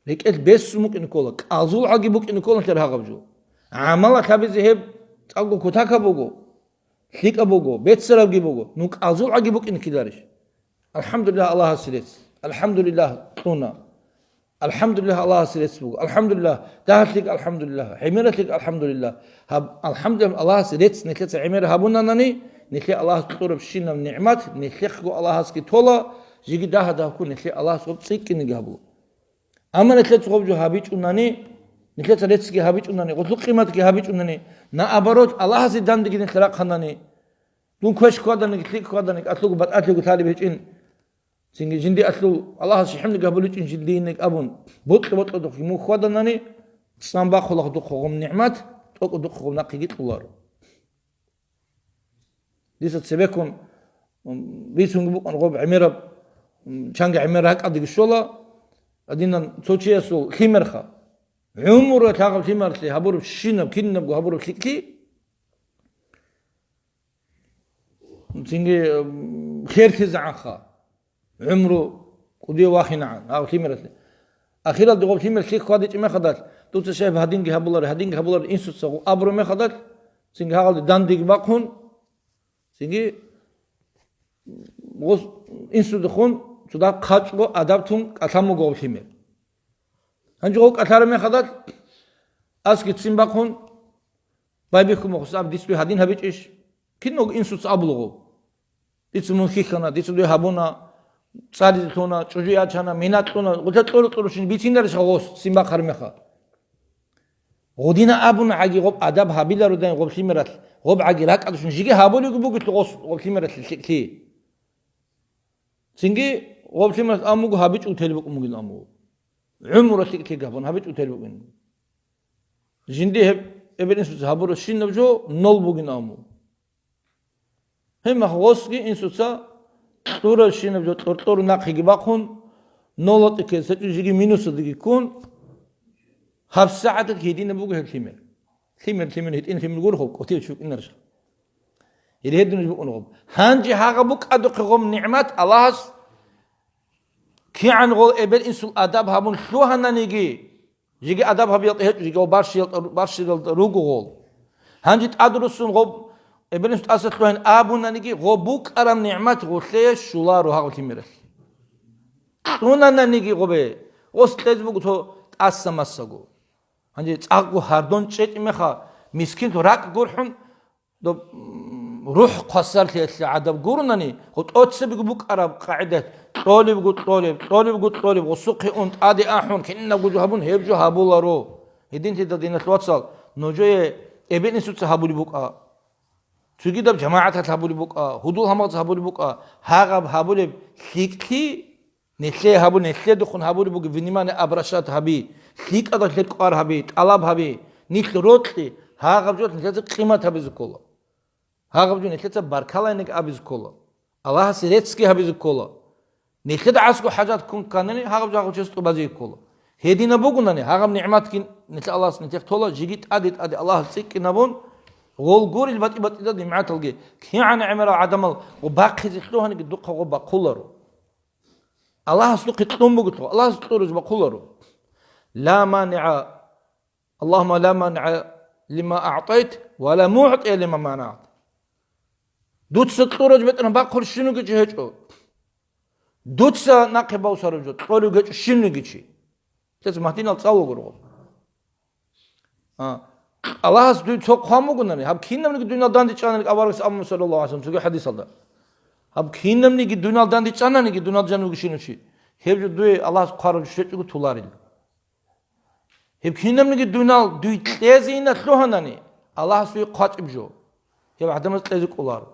РекӀел бессун букӀине ккола, кӀалзул гӀаги букӀине ккола нилъер гьагъаб жо. ГӀамалал гьабизе гьеб цӀакъго кутакаб буго, лъикӀаб буго, беццарабги буго, ну кӀалзул гӀаги букӀине ккеларищ? АлхӀамдулиллагь, Аллагьасе рецц. АлхӀамдулиллагь, кьуна. АлхӀамдулиллагь, Аллагьасе рецц буго. АлхӀамдулиллагь, дагьалъеги алхӀамдулиллагь, гӀемералъеги алхӀамдулиллагь. Гьаб, алхӀамдулиллагь, Аллагьасе рецц нилъеца гӀемер гьабунанани, нилъее Аллагьас кьураб щинаб нигӀмат, нилъехъго Аллагьасги тола, жеги дагьа-дагьккун нилъее Аллагьас гъоб цӀикӀкӀинеги гьабула. Амма нилъеца гъоб жо гьабичӀунани, нилъеца реццги гьабичӀунани, гъолъул къиматги гьабичӀунани, наоборот, Аллагьасе дандеги нилъ рахъанани, дун квеш хьваданиги, лъикӀ хьваданиги, алъуго батӀалъиго лъалеб гьечӀин, цинги жинди алъул Аллагьас щихӀемлъи гьабуличӀин жиндиинеги абун, бокьа-бокьадухъги мун хьваданани, цӀан бахъулагъ духъ гъум нигӀмат, тӀокӀ духъ гъум нахъеги кьоларо. Дица цебеккун, м, бицунги букӀун гъоб гӀемераб, м, чанги гӀемер ракӀалдеги щола, гьадинан цо чиясул лъимерха. ГӀумру лъагъаб лъимерлъи гьабураб щинаб, кинабго гьабураб лъикӀлъи, цинги, м, херлъизегӀанха. ГӀумру кӀудияв вахинегӀан гьав лъимералъе. Ахиралде гъоб лъимер лъикӀ хьвадичӀеб мехалдалъ, дуца щай гьадинги гьабуларо, гьадинги гьабуларо инсуца гъо-, абураб мехалдалъ, цинги гьагъалде дандеги бахъун, цинги гъос-, инсудехун цо дагь хъачӀго адаб тун кӀалъан буго гъоб лъимер. Гьанже гъов кӀалъараб мехалдалъ, аскицин бахъун, байбихьун бахъун, аб, дица дуе гьадин гьабичӀищ? Киналго инсуца абулаго. Дица мун хьихьана, дица дуе гьабуна, цӀализе лъуна, чӀужу ячана, минат кьуна, гъулъа кьуру-кьурущин бицинарищ гъос ццин бахъараб мехалъ? Гъудина абун гӀаги гъоб адаб гьабилародайин гъоб лъимералъ, гъоб гӀаги ракӀалдушин жиги гьабулего бугелъул гъос гъоб лъимералъе лъикӀлъи. Цинги гъоб лъимералъ ам буго гьабичӀого тел букӀун бугин ам буго. ГӀумру лъикӀлъи гьабун гьабичӀого тел букӀин. Жинди гьеб эбел-инсуца гьабурабщинаб жо нол бугин ам буго. Гьеб мехалъ гъосги инсуца кьурабщинаб жо кьур-кьур нахъеги бахъун, нолатӀе ккезе гьечӀо жиги минусалдеги ккун, гьабсагӀаталъ гьединаб буго гьеб лъимер. Лъимер, лъимер, гьитӀин лъимер гуро гъоб, кӀотӀив чи вукӀинарищ? Гьедин нуж букӀун гъоб. Гьанже гьагъа букӀадухъе гъоб нигӀмат Аллагьас кигӀан гъол эбел-инсул адаб гьабун лъугьананиги, жеги адаб гьабиялда гьечӀо, жеги гъол барщиялда, барщиялда руго гъол. Гьанже тӀадруссун гъоб эбел-инсул тӀаса лъугьайин абунаниги, гъоб букӀараб нигӀмат гъолъее щоларо гьагъо лъимералъ. Кьунананиги гъобе, гъос кьезе буго цо тӀаса массаго. Гьанже цӀакъго гьардон чӀечӀи меха, мискинлъу ракӀ гурхӀун, доб, м, рухӀ хъвасарлъиялъе гӀадаб гуронани, гъо тӀоцебиго букӀараб къагӀидат, кьолебго кьолеб, кьолебго кьолеб, гъосухъе ун, тӀаде ахӀун, кинабго жо гьабун, гьеб жо гьабуларо. Гьединлъидал, диналъ вацал, нужее эбел-инсуца гьабулеб букӀа, цогидаб жамагӀаталъ гьабулеб букӀа, гьудул-гьамалца гьабулеб букӀа, гьагъаб гьабулеб лъикӀлъи, нилъее гьабу-, нилъедехун гьабулеб буго, внимание обращать гьаби, лъикӀалда нилъер кӀвар гьаби, тӀалаб гьаби, нилъ рокьи, гьагъаб жо нилъеца къимат гьабизе ккола. Гьагъаб жо нилъеца баркаллайинги абизе ккола. Аллагьасе реццги гьабизе ккола. Нилъеда гӀасго хӀажат ккун кканани, гьагъаб жо гьагъав чияс тӀубазеги ккола. Гьединаб бугунани, гьагъаб нигӀматги нилъ Аллагьас нилъехъ тола, жеги тӀаде-тӀаде Аллагьас цӀикӀкӀинабун, гъол гурел батӀи-батӀида нигӀматалги, кигӀан гӀемерал гӀадамал гъо бахъизе лъугьаниги духъа гъо бахъуларо. Аллагьас духъе кьун бугелъул, Аллагьас кьураб жо бахъуларо. Ла манигӀа, Аллагьумма ла манигӀа лима аътайт, ва ла мугӀтия лима манагӀт. Дуца кьураб жо бетӀеран бахъулеб щинабги чи гьечӀо. Дуца нахъе бавсараб жо кьолеб гьечӀо щинабги чи. Гьес магьдинал цӀалугургъу. А, Аллагьас дуе цо хъван бугонани, гьаб кинабниги дуйнал дандечӀанани, аварагас абуна, саллаллагьу гӀалайгьи вассалам, цоги хӀадисалда. Гьаб кинабниги дуйнал дандечӀананиги, дуйнал жанивги щинав чи, гьеб жо дуе Аллагьас хъвараб жо щвечӀого толарила. Гьеб кинабниги дуйнал дуй кьезейин лъугьанани, Аллагьас дуе хъвачӀеб жо, гьеб гӀадамаз кьезе кӀоларо.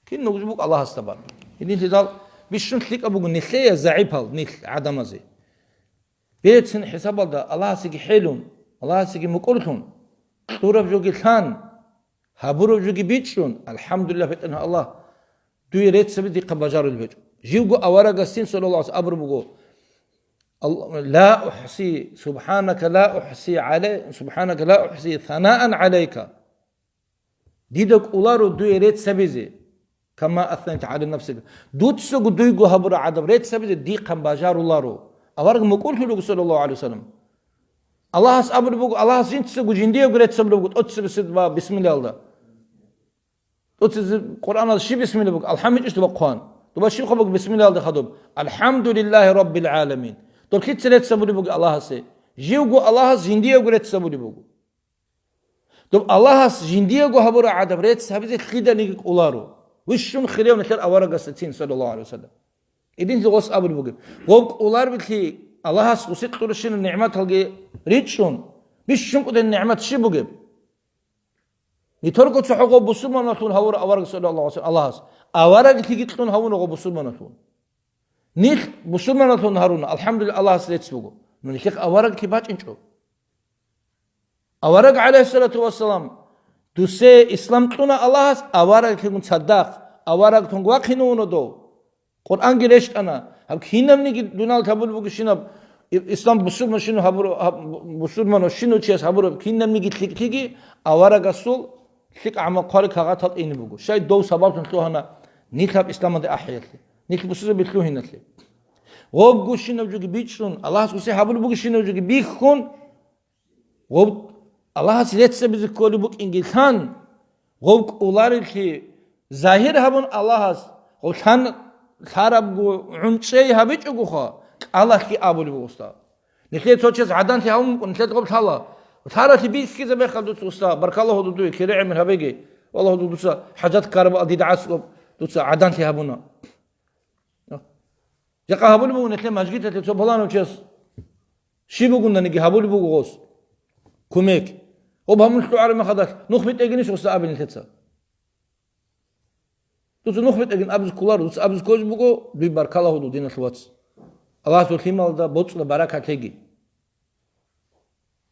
Кинабго жо буго Аллагьасда бан. Гьединлъидал бищун лъикӀаб буго нилъее загӀипал, нилъ гӀадамазе. Берцин хӀисабалда Аллагьасеги хӀелун, Аллагьасеги мукӀурлъун, кьураб жоги лъан, гьабураб жоги бичӀчӀун, алхӀамдулиллагь, бетӀергьан Аллагь, дуе реццаби дихъа бажарулеб гьечӀо. Живго аварагасдин, саллаллагьу гӀалайгьи вассалам, абураб буго: «Алла-, ла ухси, субханака ла ухси гӀалай-, субханака ла ухси санаан гӀалайка». Дида кӀоларо дуе реццабизе, кама аснайта гӀала нафсика. Дуцаго дуйго гьабураб гӀадаб реццабизе дихъан бажаруларо. Авараг мукӀурлъулего, саллаллагьу гӀалайгьи вассалам. Аллагьас абулеб буго, Аллагьас жинцаго жиндиего рецц абулеб буго, тӀоцебесеб ва бисмиллагьалда. ТӀоцебесеб Къуръаналда щиб бисмилла буго? АлхӀамдулиллагь ва хъван. Доба щиб хъван буго бисмиллагьалда хадуб? АлхӀамдулиллагьи раббил гӀаламин. Доб лъица рецц абулеб буго Аллагьасе? Живго Аллагьас жиндиего рецц абулеб буго. Доб Аллагьас жиндиего гьабураб гӀадаб рецц гьабизе лъиданиги кӀоларо. Вищун хирияв нилъер аварагасдацин, саллаллагьу гӀалайгьи вассалам. Гьединлъи гъос абулеб бугеб: «Гъоб кӀоларбилъи Аллагьас гъусе кьуращинаб нигӀматалги ричӀчӀун, бищун кӀудияб нигӀмат щиб бугеб?» Нилъерго цохӀо гъоб бусурманалъун гьавурав авараг, саллаллагьу гӀалайгьи вассалам, Аллагьас. Авараглъиги кьун гьавуна гъоб бусурманалъун. Нилъ бусурманалъун гьаруна, алхӀамдулиллагь, Аллагьас рецц буго. Но нилъехъ авараглъи бачӀинчӀо. Авараг, гӀалайгьиссалату вассалам, дусе ислам кьуна Аллагьас, авараглъигун цадахъ, аварагтун вахъинавуна дов. Къуръанги рещтӀана. Гьаб кинабниги дуналъ гьабулеб бугебщинаб, и-, ислам бусурманщинав гьабур-, гьаб-, бусурманав щинав чияс гьабураб кинабниги лъикӀлъиги аварагасул лъикӀ гӀамал хъвараб кагъатал ине буго. Щай дов сабаблъун лъугьана нилъ гьаб исламалде ахӀиялъе, нилъ бусурбаби лъугьиналъе. Гъобгощинаб жоги бичӀчӀун, Аллагьас гъусе гьабулеб бугебщинаб жоги бихьун, гъоб Аллагьас реццабизе кколеб букӀинги лъан, гъов кӀоларелъи загьир гьабун Аллагьас, гъов лъан лъарабго гӀунчӀей гьабичӀогоха, кӀалалъги абулеб буго, уста. Нилъее цо чияс гӀаданлъи гьабун букӀун, нилъеда гъоб лъала. Лъаралъи бихьизабехъал дуца, уста, баркала гьудудуе, кире гӀемер гьабеги. Валлагь, гьудуд дуца хӀажат ккараб дида гӀаслуб, дуца гӀаданлъи гьабуна. Жакъа гьабулеб буго нилъер мажгиталъе цо баланав чияс. Щиб бугонаниги гьабулеб буго гъос кумек. Гъоб гьабун лъугӀараб мехалдалъ, нух битӀегинищ гъосда абе нилъеца? Дуца нух битӀегин абизе кколаро, дуца абизе кколеб буго, дуе баркала гьудул, диналъ вац. Аллагьас дур лъималда боцӀуда баракат лъеги.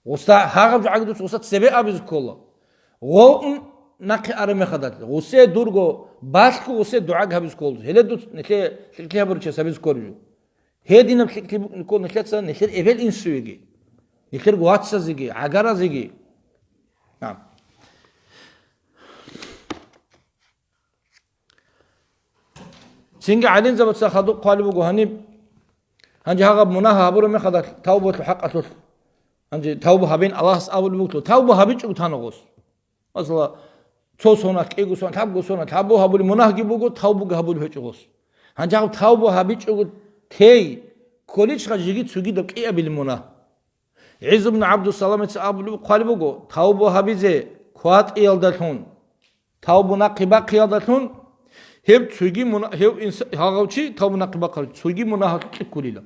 Гъосда гьагъаб жагӀаги дуца гъосда цебе абизе ккола. Гъов ун нахъе араб мехалдалъ, гъосе дурго балъго гъосе дугӀаги гьабизе ккола. Гьеле дуц нилъее лъикӀлъи гьабурав чияс гьабизе кколеб жо. Гьединаб лъикӀлъи букӀине ккола нилъеца нилъер эбел-инсуеги, нилъер вацазеги, гӀагаразеги. Нагь. Цинги гӀалимзабаца хадуб хъвалеб буго гьаниб, гьанже гьагъаб мунагь гьабураб мехалда тавбалъул хӀакъалъулъ, гьанже тавба гьабин Аллагьас абулеб буго, тавба гьабичӀого тана гъос. Масала, цо соналъ, кӀиго соналъ, лъабго соналъ, лъабго гьабулеб мунагьги буго, тавбуги гьабулеб гьечӀо гъос. Гьанже гьаб тавба гьабичӀого тей кколищха жеги цогидаб кӀиабилеб мунагь? ГӀизз ибн ГӀабдусаламица абулеб хъвалеб буго, тавба гьабизе кватӀиялдалъун, тавбу нахъе бахъиялдалъун, гьеб цоги муна-, гьев инса-, гьагъав чи тавбу нахъе бахъарав цоги мунагьалъукье кколила.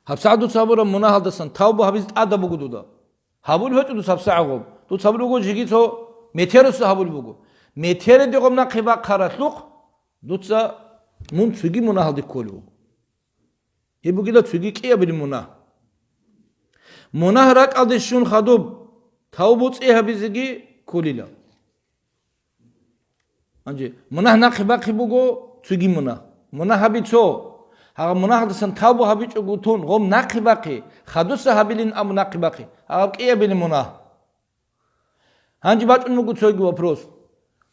ГьабсагӀат дуца гьабураб мунагьалдасан тавба гьабизе тӀадаб буго дуда. Гьабулеб гьечӀо дуца гьабсагӀат гъоб. Дуца гьабулеб буго жеги цо метерасда гьабулеб буго. Метереде гъоб нахъе бахъаралъухъ дуца мун цоги мунагьалде кколеб буго. Гьеб бугила цоги кӀиабилеб мунагь. Мунагь ракӀалде щун хадуб, тавбу цӀи гьабизеги кколила. Гьанже мунагь нахъе бахъи буго, цоги мунагь. Мунагь гьаби цо. Гьагъа мунагьалдасан тавбу гьабичӀого тун, гъом нахъе бахъи, хадуса гьабилин абу нахъе бахъи. Гьагъаб кӀиабилеб мунагь. Гьанже бачӀун буго цоги вопрос.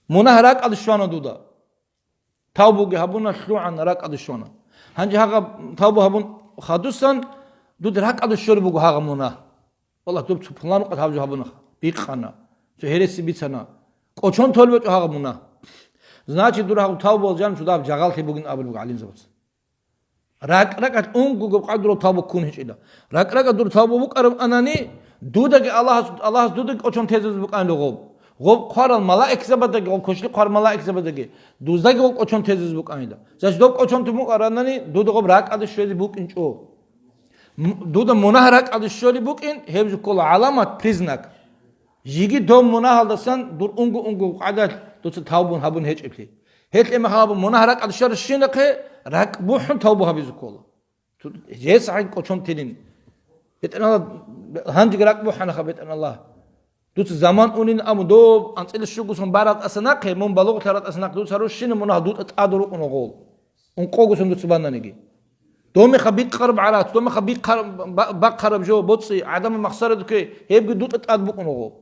Мунагь ракӀалде щвана дуда. Тавбуги гьабуна, лъугӀан ракӀалде щвана. Гьанже гьагъаб тавбу гьабун хадусан, дуда ракӀалде щолеб буго гьагъаб мунагь. Валлагь, доб цо пуланукъа гьаб жо гьабунаха, бикъана, цо гьереси бицана, кӀочон толеб гьечӀо гьагъаб мунагь. Значит, дур гьагъаб тавбуялъ жанив чудаб жагъаллъи бугин абулеб буго гӀалимзабаз. РакӀ-ракӀалъ унгогаб къадруялъ тавба ккун гьечӀила. РакӀ-ракӀалъ дур тавба букӀараб анани, дудаги Аллагьас, Аллагьас дудаги кӀочон тезабизе букӀанила гъоб. Гъоб хъварал малаикзабаздаги, гъоб квешлъи хъварал малаикзабаздаги, дуздаги гъоб кӀочон тезабизе букӀанила. Значит, доб кӀочон тезабизе букӀараб анани, дуда гъоб ракӀалде щвезе букӀинчӀо. М-, дуда мунагь ракӀалде щолеб букӀин, гьеб жо ккола гӀаламат, признак. Жеги доб мунагьалдасан дур унго-унго къадалъ дуца тавбун гьабун гьечӀеблъи. Гьелъ мехалъ гьабун мунагь ракӀалде щварабщинахъе ракӀ бухӀун тавбу гьабизе ккола. Ту-, гьес гӀай кӀочон тилин. БетӀералла, гьанжеги ракӀ бухӀанаха, БетӀералла. Дуца заман унин абун, доб анцӀила щугосан барал тӀаса нахъе, мун балугълъарал тӀаса нахъе дуца гьарурщинаб мунагь дуда тӀаде рукӀуна гъол. Ункъогосан дуца бананиги. Домеха бикъараб гӀарац, домеха бикъараб, ба-, бахъараб жо, боцӀи, гӀадамал махсарадухъе, гьебги дуда тӀад букӀуна гъол.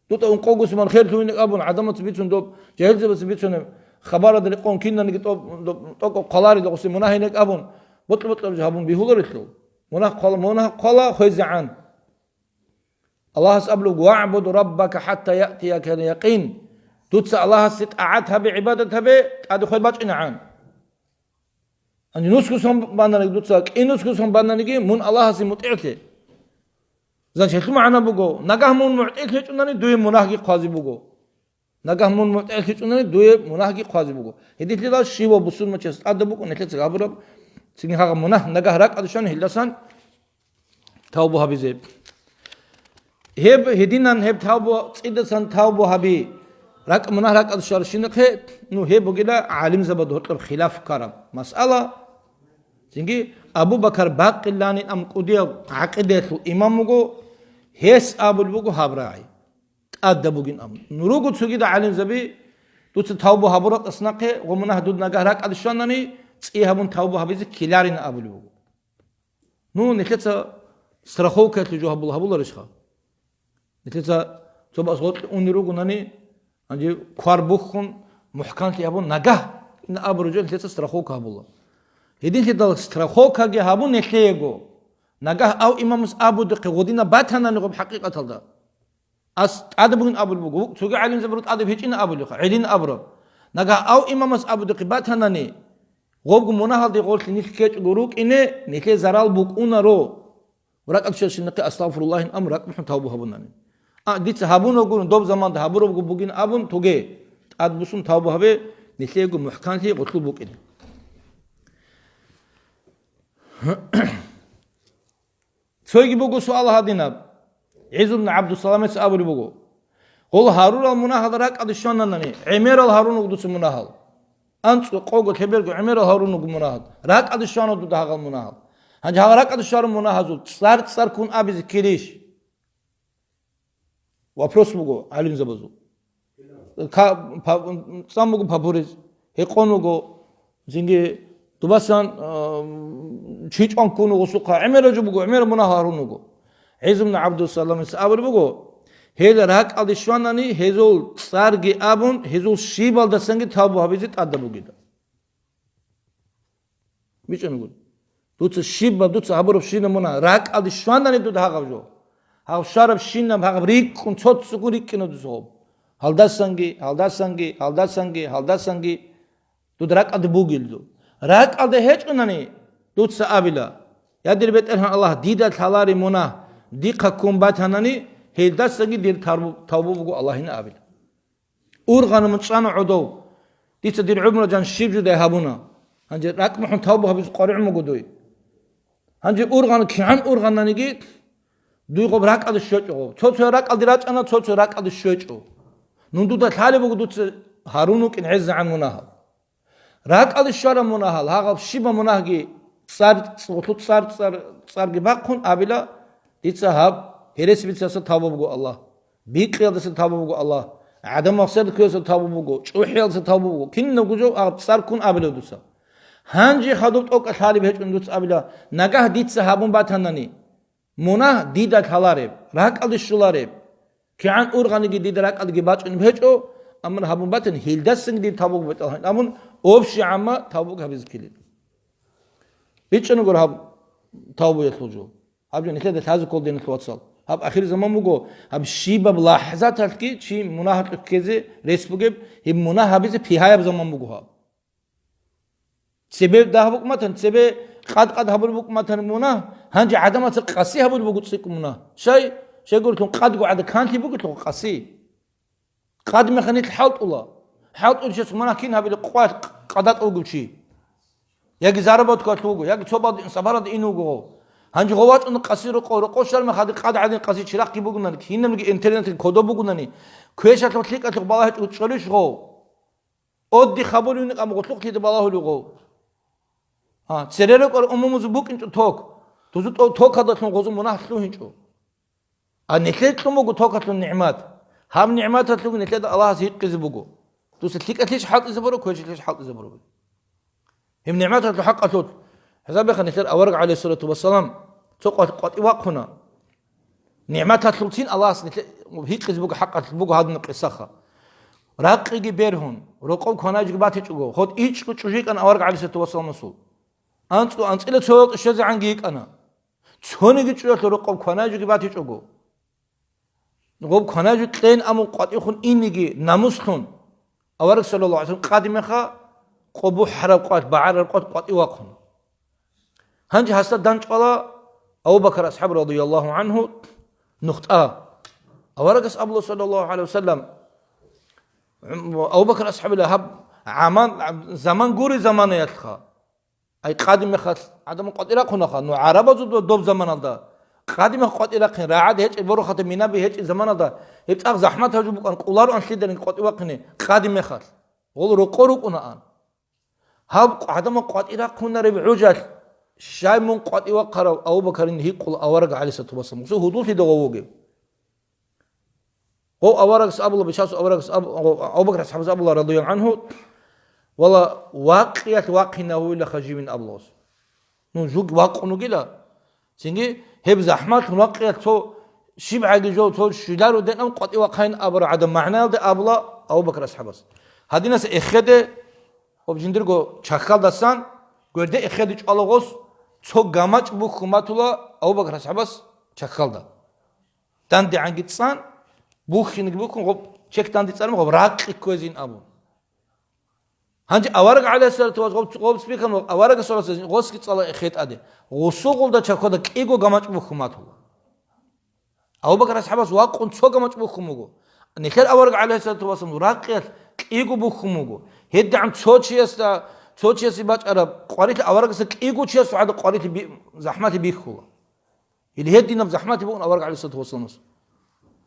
Дуда ункъогосан херлъугьинаб абун, гӀадамаца бицун доб, жагьилзабаца бицунеб, хабаралда рекъон кинаниги тӀоб-, доб-, тӀокӀаб хъваларила гъуси мунагьинаб абун, бокьа-бокьараб жо гьабун бигьуларелъул. Мунагь хъвала, мунагь хъвала хвезегӀан. Аллагьас абулеб: «ВагӀбуд раббака хӀатта яътиякал якъин». Дуца Аллагьасе тӀагӀат гьабе, гӀибадат гьабе, тӀаде хвел бачӀинегӀан. Гьанже нусгосан бананиги дуца, кӀинусгосан бананиги, мун Аллагьасе мутӀигӀлъе. Значит, гьелъул магӀна буго, нагагь мун мутӀигӀлъичӀунани, дуе мунагьги хъвазе буго. Нагагь мун мутӀигӀлъичӀунани, дуе мунагьги хъвазе буго. Гьединлъидал щивав бусурманчияс тӀадаб букӀун нилъеца гьабураб, цинги гьагъаб мунагь нагагь ракӀалде щвани, гьелдасан тавбу гьабизе. Гьеб гьединан гьеб тавбу, цӀидасан тавбу гьаби. РакӀ-, мунагь ракӀалде щварабщинахъе, ну, гьеб бугила гӀалимзабазда гьоркьоб хилаф ккараб масъала. Цинги Абу Бакар Бакъиланин ам кӀудияв гӀакъидаялъул имам вуго, гьес абулеб буго гьаб рагӀи. ТӀадаб бугин абун. Руго цогидал гӀалимзаби, дуца тавбу гьабураб тӀаса нахъе, гъо мунагь дуда нагагь ракӀалде щванани, цӀи гьабун тавбу гьабизе ккеларин абулеб буго. Ну, нилъеца страховкаялъул жо гьабула-, гьабуларищха? Нилъеца цо бакӀас гъоркье унел ругонани, гьанже квар бухьун, мухӀканлъи гьабун, нагагь ин абураб жо нилъеца страховка гьабула. Гьединлъидал страховкаги гьабун нилъеего. Нагагь гьав имамас абудухъе гъодинаб батанани гъоб хӀакъикъаталда. Ас тӀадаб бугин абулеб буго, цоги гӀалимзабазул тӀадаб гьечӀин абулебха, гӀедин абураб. Нагагь гьав имамас абудухъе батанани, гъобго мунагьалде гъорлъи нилъ ккечӀого рукӀине, нилъее зарал букӀунаро. РакӀалде щварабщинахъе астагъфируллагьин абун ракӀ бухӀун тавбу гьабунани. А, дица гьабуна гурун, доб заманда гьабурабго бугин абун тоге, тӀадбуссун тавбу гьабе, нилъеего мухӀканлъи гъорлъул букӀине. Цойги буго суал гьадинаб. ГӀизз ибн ГӀабдусаламец абулеб буго: «Гъол гьарурал мунагьал ракӀалде щвананани, гӀемерал гьарун вуго дуца мунагьал. АнцӀго, къого, лъеберго гӀемерал гьарун вуго мунагьал. РакӀалде щвана дуда гьагъал мунагьал. Гьанже гьагъал ракӀалде щварал мунагьазул цӀар-цӀар ккун абизе ккелищ?» Вопрос буго гӀалимзабазул. Ка-, па-, цӀан буго папурис, гьекъон вуго, цинги дубасан, а, чи чӀван ккун вуго гъусухъа, гӀемераб жо буго, гӀемераб мунагь гьарун вуго. ГӀизз ибн ГӀабдусаламис абулеб буго: «Гьел ракӀалде щванани, гьезул цӀарги абун, гьезул щибалдасанги тавбу гьабизе тӀадаб бугила». БичӀчӀана гури. Дуца щибаб, дуца гьабурабщинаб мунагь, ракӀалде щванани дуда гьагъаб жо. Гьаб щварабщинаб, гьагъаб рикӀкӀун, цо-цогун рикӀкӀина дуца гьоб. Гьалдасанги, гьалдасанги, гьалдасанги, гьалдасанги дуда ракӀалде бугилан. РакӀалде гьечӀунани дуца абила: «Я, дир БетӀергьан Аллагь, дида лъалареб мунагь дихъа ккун батанани, гьелдасаги дир тарбу-, тавбу буго Аллагьина», абила. Ургъана мун чӀана гӀодов. Дица дир гӀумру жан щиб жудай гьабуна. Гьанже ракӀ мухӀун тавба гьабизе къваригӀун буго дуй. Гьанже ургъана, кигӀан ургъананиги, дуй гъоб ракӀалде щвечӀо гъоб. Цо-цо ракӀалде рачӀана, цо-цо ракӀалде щвечӀо. Нун дуда лъалеб буго дуца гьарун вукӀин гӀезегӀан мунагьал. РакӀалде щвараб мунагьал, гьагъаб щибаб мунагьги цӀар-, цӀ-, гъулъу цӀар-, цӀар-, цӀарги бахъун абила, дица гьаб гьересиялдаса тавба буго Аллагь, бикъиялдаса тавба буго Аллагь, гӀадамал махсараде ккеялдаса тавба буго, чӀухӀиялдаса тавба буго, кинабго жо гьаб цӀар ккун абила дуца. Гьанже хадуб тӀокӀалъ гьариб гьечӀун дуца абила, нагагь дица гьабун батанани, мунагь дида лъалареб, ракӀалде щолареб. КигӀан ургъаниги дида ракӀалдеги бачӀунеб гьечӀо, амма гьабун батани, гьелдасанги дир тавбу буго бетӀергьан абун, общий гӀамма тавбу гьабизе ккелин. БичӀчӀана гури гьаб тавбуялъул жо. Гьаб жо нилъеда лъазе ккола, диналъул вацал. Гьаб ахир заман буго, гьаб щибаб лахӀзаталъги чи мунагьалъухъ ккезе рес бугеб, гьеб мунагь гьабизе пигьаяб заман буго гьаб. Цебе дагь букӀматан, цебе къад-къад гьабулеб букӀматан мунагь, гьанже гӀадамаца къаси гьабулеб буго цӀикӀкӀун мунагь. Щай? Щайгурелъул къадго гӀада канлъи бугелъул къаси. Къад механил хӀалтӀула. ХӀалтӀулчияс мунагь кин гьабилеб къвалъ къадатӀа вугев чи? Яги заработкалъ вуго, яги цо бадин сапаралда ин вуго. Гьанже гъов вачӀун къаси рокъов, рокъов щвар мехалде къад гӀадин къаси чирахъги бугунани, кинабниги интернетги кодоб бугунани, квешалъухъ лъикӀалъухъ балагьичӀого чӀолищ гъов? Отдих гьабулевни къам гъуллукълъида балагьулев гъов. А, цере рекӀвар умумузул букӀинчӀо ток. Дузу тӀо-, токалдалъун гъозул мунагь лъугьинчӀо. А нилъер кьун буго токалъул нигӀмат. Гьаб нигӀматалъуги нилъеда Аллагьас гьикъизе буго. Дуца лъикӀалъищ хӀалтӀизе буро, квешалъищ хӀалтӀизе буро. Гьеб нигӀматалъул хӀакъалъулъ, хӀисабеха нилъер авараг, гӀалайгьиссалату вассалам, цо къватӀ къватӀи вахъуна. НигӀматалъулцин Аллагьас нилъе-, гьикъизе буго, хӀакъалъулъ буго гьадина къисаха. Ракъиги бергьун, рокъов кванайжги батичӀого, гъод ичӀго чӀужу йикӀана авараг, гӀалайгьиссалату вассаламасул. АнцӀго анцӀила цоял тӀу щвезегӀанги йикӀана. Цониги чӀужуялъул рокъоб кванайжуги батичӀого. Гъоб кванайжу кьен амун къватӀивхъун инниги намуслъун, авараг саллаллагьу гӀалайгьи вассалам къадимеха къо бухӀараб къват, багӀарараб къват къватӀивахъун. Гьанже гьасда данчӀвала Абу Бакар асхӀаб радияллагьу гӀангьу нухтӀа. Аварагас абула саллаллагьу гӀалайгьи вассалам, Абу Бакар асхӀабила гьаб гӀаман, заман гури заманаялъха. Ай, къадимехалъ гӀадамал къватӀирахъунаха, ну, гӀарабазул доб заманалда. Къадимех къватӀирахъин, рагӀад гьечӀеб, борохатаб минаби гьечӀеб заманалда, гьеб цӀакъ захӀмат гьаб жо букӀан, кӀолароан лъидаги къватӀивахъине, къадимехалъ. Гъол рокъо рукӀунаан. Гьаб гӀадамал къватӀирахъунареб гӀужалъ, щай мун къватӀивахъарав Абу Бакарин гьикъула авараг гӀалайгьиссалату вассалам. Гъусул гьудуллъида гъов вугев. Гъов аварагас абула, бичасул аварагас аб-, гъов Абу Бакр асхӀабас абула, радияллагьу гӀангьу, вала, вакъиялъ вахъинавуйилаха живин абула гъос. Ну, жуг вакъун вугила. Цинги гьеб захӀматлъун вакъиялъ цо щибгӀаги жо, цо щвеларо ден ам къватӀивахъайин абураб гӀадаб магӀнаялда абула Абу Бакр асхӀабас. Гьадинаса эхеде, гъоб жиндирго чахьалдасан, гверде эхеде чӀвала гъос, цо гамачӀ бухьун батула Абу Бакр асхӀабас чахьалда. ДандегӀанги цӀан, бухьинги бухьун, гъоб чехь данде цӀараб гъоб ракъи кквезин абун. Гьанже авараг гӀалайгьиссалату вассалам гъоб, гъоб спихьан ва аварагас гъосги цӀала эхетӀаде. Гъусугъулда чахьода кӀиго гамачӀ бухьун батула. Абу Бакр асхӀабас вакъун цо гамачӀ бухьун буго. Нилъер авараг гӀалайгьиссалату вассалам ракъиялъ кӀиго бухьун буго. ГьедигӀан цо чиясда, цо чиясе бачӀараб къварилъи аварагасда кӀиго чиясул гӀадаб къварилъи би-, захӀмалъи бихьула. Или гьединаб захӀмалъи бугун авараг гӀалайгьиссалату вассаламас.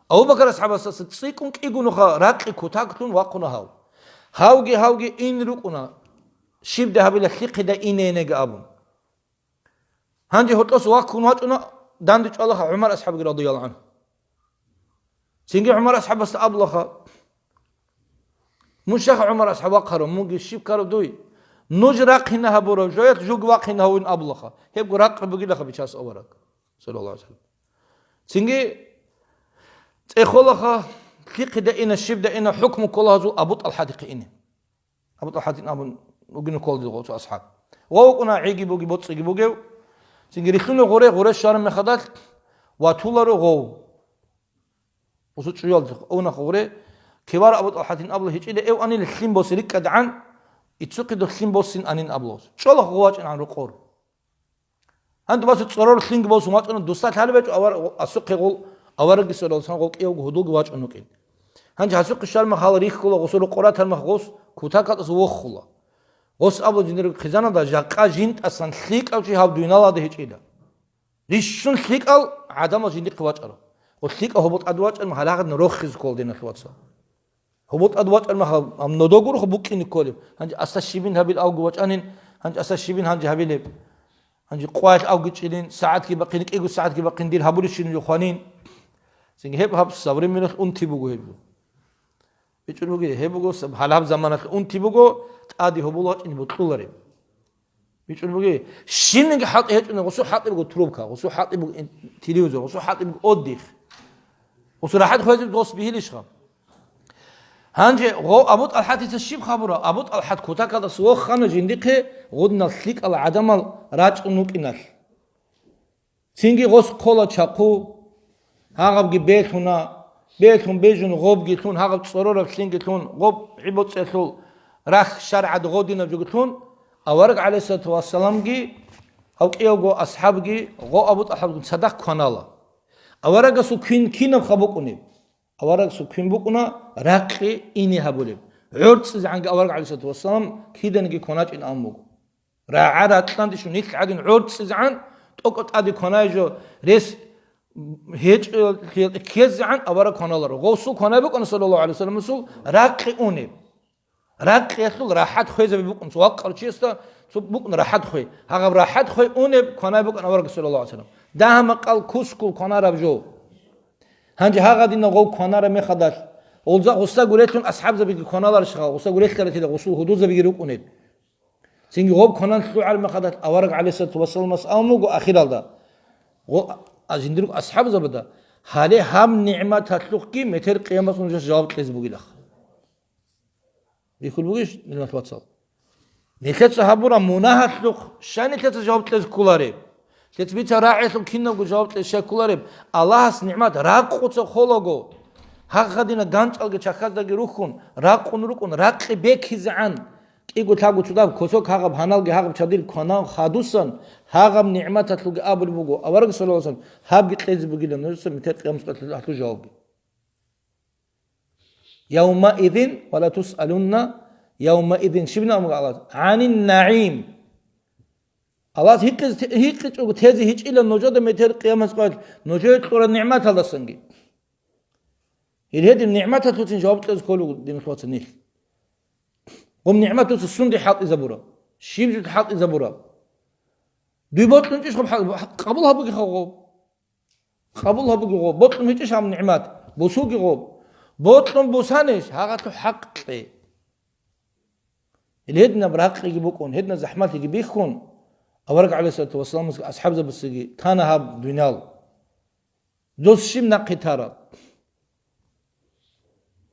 Абу Бакр асхӀабасдаса цӀикӀкӀун кӀигунуха ракъи кутаклъун вахъуна гьав. Гьавги, гьавги ин рукӀуна, щибдай гьабила лъихъида инейинеги абун. Гьанже гьоркьос вахъун вачӀуна, данде чӀвалаха ГӀумар асхӀабги радияллагьу гӀангьу. Цинги ГӀумар асхӀабасда абулаха, мун щаха ГӀумар асхӀаб вахъарав, мунги щиб ккарав дуй? Нуж рахъина гьабурав жоялъ жуг вахъина гьавин абулаха. Гьебго ракъи бугилаха бичас авараг, саллаллагьу гӀалайгьи вассалам. Цинги цӀехолаха, лъихъида ина, щибда ина, хӀукму ккола гьазул Абу ТӀалхӀадихъе ине. Абу ТӀалхӀадин абун вугин ккола дидго цо асхӀаб. Ва вукӀуна гӀиги буги, боцӀиги бугев. Цинги рилълъуна гъуре, гъуре щвараб мехадалъ ватуларо гъов. Усу чӀуялда уна гъуре, кивара Абу ТӀалхӀадин абула гьечӀила эв анила лъим босе рикӀкӀадгӀан, иццухъе дов лъим босин анин абулас. ЧӀола гъов вачӀингӀан рокъор. Гьанду басу цӀорор лъинги босун вачӀана, дусда лъалеб гьечӀо авар-, асухъе гъол, аварагги саллаллагьу гӀалайгьи вассалам гъол кӀиявго гьудулги вачӀун вукӀин. Гьанже гьасухъе щвармах гьал рихьула, гъосул рукъоратармах гъос кутакалдаса вохула. Гъос абула жиндирго хъизаналда жакъа жинтӀасан лъикӀав чи гьав дуйналда гьечӀила. Рищун лъикӀал гӀадамал жиндихъе вачӀарав. Гъо лъикӀав гьобол тӀад вачӀармах гьалагъадин рохизе ккола, диналъул вацал. Гьобол тӀад вачӀармаха, ам нодогурха букӀине кколеб. Гьанже аса щибин гьабил авги вачӀанин, гьанже аса щибин гьанже гьабилеб. Гьанже къваялъ авги чӀилин, сагӀатги бахъин, кӀиго сагӀатги бахъин, дир гьабурищин жо хванин. Цинги гьеб гьаб современналъ унти буго гьеб. БичӀун буги, гьеб буго саб-, гьалаб заманалъ унти буго, тӀаде гьобол вачӀине бокьулареб. БичӀун буги, щинниги хӀалтӀи гьечӀони, гъусу хӀалтӀи буго трубка, гъусу хӀалтӀи буго ин-, телевизор, гъусу хӀалтӀи буго отдых. Гъусу рахӀат хвезаб дос бихьилищха? Гьанже гъо-, Абу ТӀалхӀатица щиб хабура? Абу ТӀалхӀат кутакалдаса вохана жиндихъе гъудинал лъикӀал гӀадамал рачӀун вукӀиналъ. Цинги гъос ккола чахъу, Гьагъабги белъуна, белъун бежун гъобги лъун, гьагъаб цӀорораб лъинги лъун, гъоб гӀибоцӀелъул рахь шаргӀад гъодинаб жоги лъун, авараг гӀалайгьиссалату вассаламги, гьав кӀиявго асхӀабги, гъо Абу ТӀалхӀабгун цадахъ кванала. Аварагасул квин кинабха букӀунеб? Аварагасул квин букӀуна ракъи ине гьабулеб. ГӀорцӀизегӀанги авараг гӀалайгьиссалату вассалам киданиги кваначӀин абун буго. РагӀа-ракьанде щун нилъ гӀадин гӀорцӀизегӀан, тӀокӀаб тӀаде кванай жо, рес гьечӀо, ккезегӀан авараг кваналаро. Гъосул кванай букӀана, саллаллагьу гӀалайгьи вассаламасул, ракъи унеб. Ракъиялъул рахӀат хвезаби букӀун, цо вакъарав чиясда цо букӀун рахӀат хвей. Гьагъаб рахӀат хвей унеб кванай букӀана авараг, саллаллагьу гӀалайгьи вассалам. Дагьа-макъал кускул кванараб жо. Гьанже гьагъадинаб гъов кванараб мехалдалъ, гъолза гъусса гурелъун асхӀабзабиги кваналарищха, гъусса гурелъаратила гъусул гьудулзабиги рукӀунел. Цинги гъоб кванан лъугӀараб мехалдалъ авараг гӀалайгьиссалату вассаламас абун буго ахиралда, гъо-, а, жиндирго асхӀабзабада, гьале гьаб нигӀматалъухъги метер къиямасул нужеца жаваб кьезе бугилаха. Бихьул бугищ, динал вацал? Нилъеца гьабураб мунагьалъухъ щай нилъеца жаваб кьезе кколареб? Нилъеца бицараб рагӀиялъухъ кинабго жаваб кьезе щай кколареб? Аллагьас нигӀмат ракъуца холаго, гьагъадина ганчӀалги чахьаздаги рухьун, ракъун рукӀун, ракъи бекизегӀан, кӀиго-лъабго цо дагьаб косок гьагъаб гьаналги гьагъаб чадил кванан хадусан, гьагъаб нигӀматалъулги абулеб буго, авараг саллаллагьу гӀалайгьи вассалам, гьабги кьезе бугилан нужеца метер къиямасул жавабги. Явмаидин ва ла тусалунна явмаидин, щиб абун буго Аллагьас, гӀанин нагӀим. Аллагьас гьикъиз-, гьикъичӀого тезе гьечӀила нужеда метер къиямасеб къоялъ нужее кьураб нигӀматалдасанги. Гьел гьедин нигӀматалъуцин жаваб кьезе кколеб буго, динул вацал, нилъ. Гъоб нигӀмат дуца сунде хӀалтӀизабураб? Щиб жо хӀалтӀизабураб? Дуе бокьун чӀищ гъоб хӀал-, къабул гьабугеха гъоб. Къабул гьабуге гъоб, бокьун гьечӀищ гьаб нигӀмат? Бусуге гъоб. Бокьун бусанищ, гьагъалъу хӀакъ кье. Гьединаб ракъиги букӀун, гьединаб захӀмалъиги бихьун, авараг гӀалайгьиссалату вассаламасги асхӀабзабацаги тана гьаб дунял. Дос щиб нахъе тараб?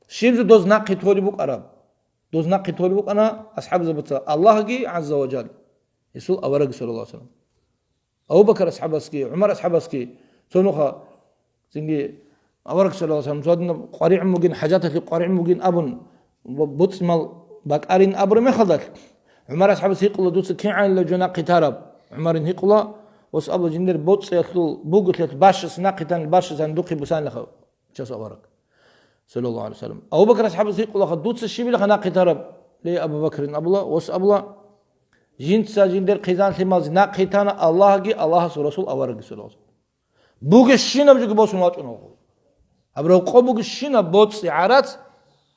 Щиб жо доз нахъе толеб букӀараб? Доз нахъе толеб букӀана асхӀабзабаца Аллагьги гӀазза ва жал, гьесул аварагги саллаллагьу гӀалайгьи вассалам. Абу Бакр асхӀабасги, ГӀумар асхӀабасги, цо нуха, цинги авараг саллаллагьу гӀалайгьи вассалам, цо гьадинаб къваригӀун бугин, хӀажаталъе къваригӀун бугин абун, бо-, боцӀи-мал бакӀарин абураб мехалдалъ, ГӀумар асхӀабас гьикъула, дуца кигӀанила жо нахъе тараб? ГӀумарин гьикъула, ос абула, жиндир боцӀиялъул бугелъиялъ бащас нахъе танил, бащас гьанив духъе бусанилаха. Час авараг, саллаллагьу гӀалайгьи вассалам. Абу Бакр асхӀабас гьикъулаха, дуца щибилаха нахъе тараб? Ле, Абу Бакрин абула, ос абула, жинца жиндир хъизан-лъималазе нахъе тана Аллагьги, Аллагьасул Расул, аварагги, саллаллагьу гӀалайгьи вассалам. Бугебщинаб жоги босун вачӀуна гъо. Гьаб рокъо бугебщинаб боцӀи гӀарац,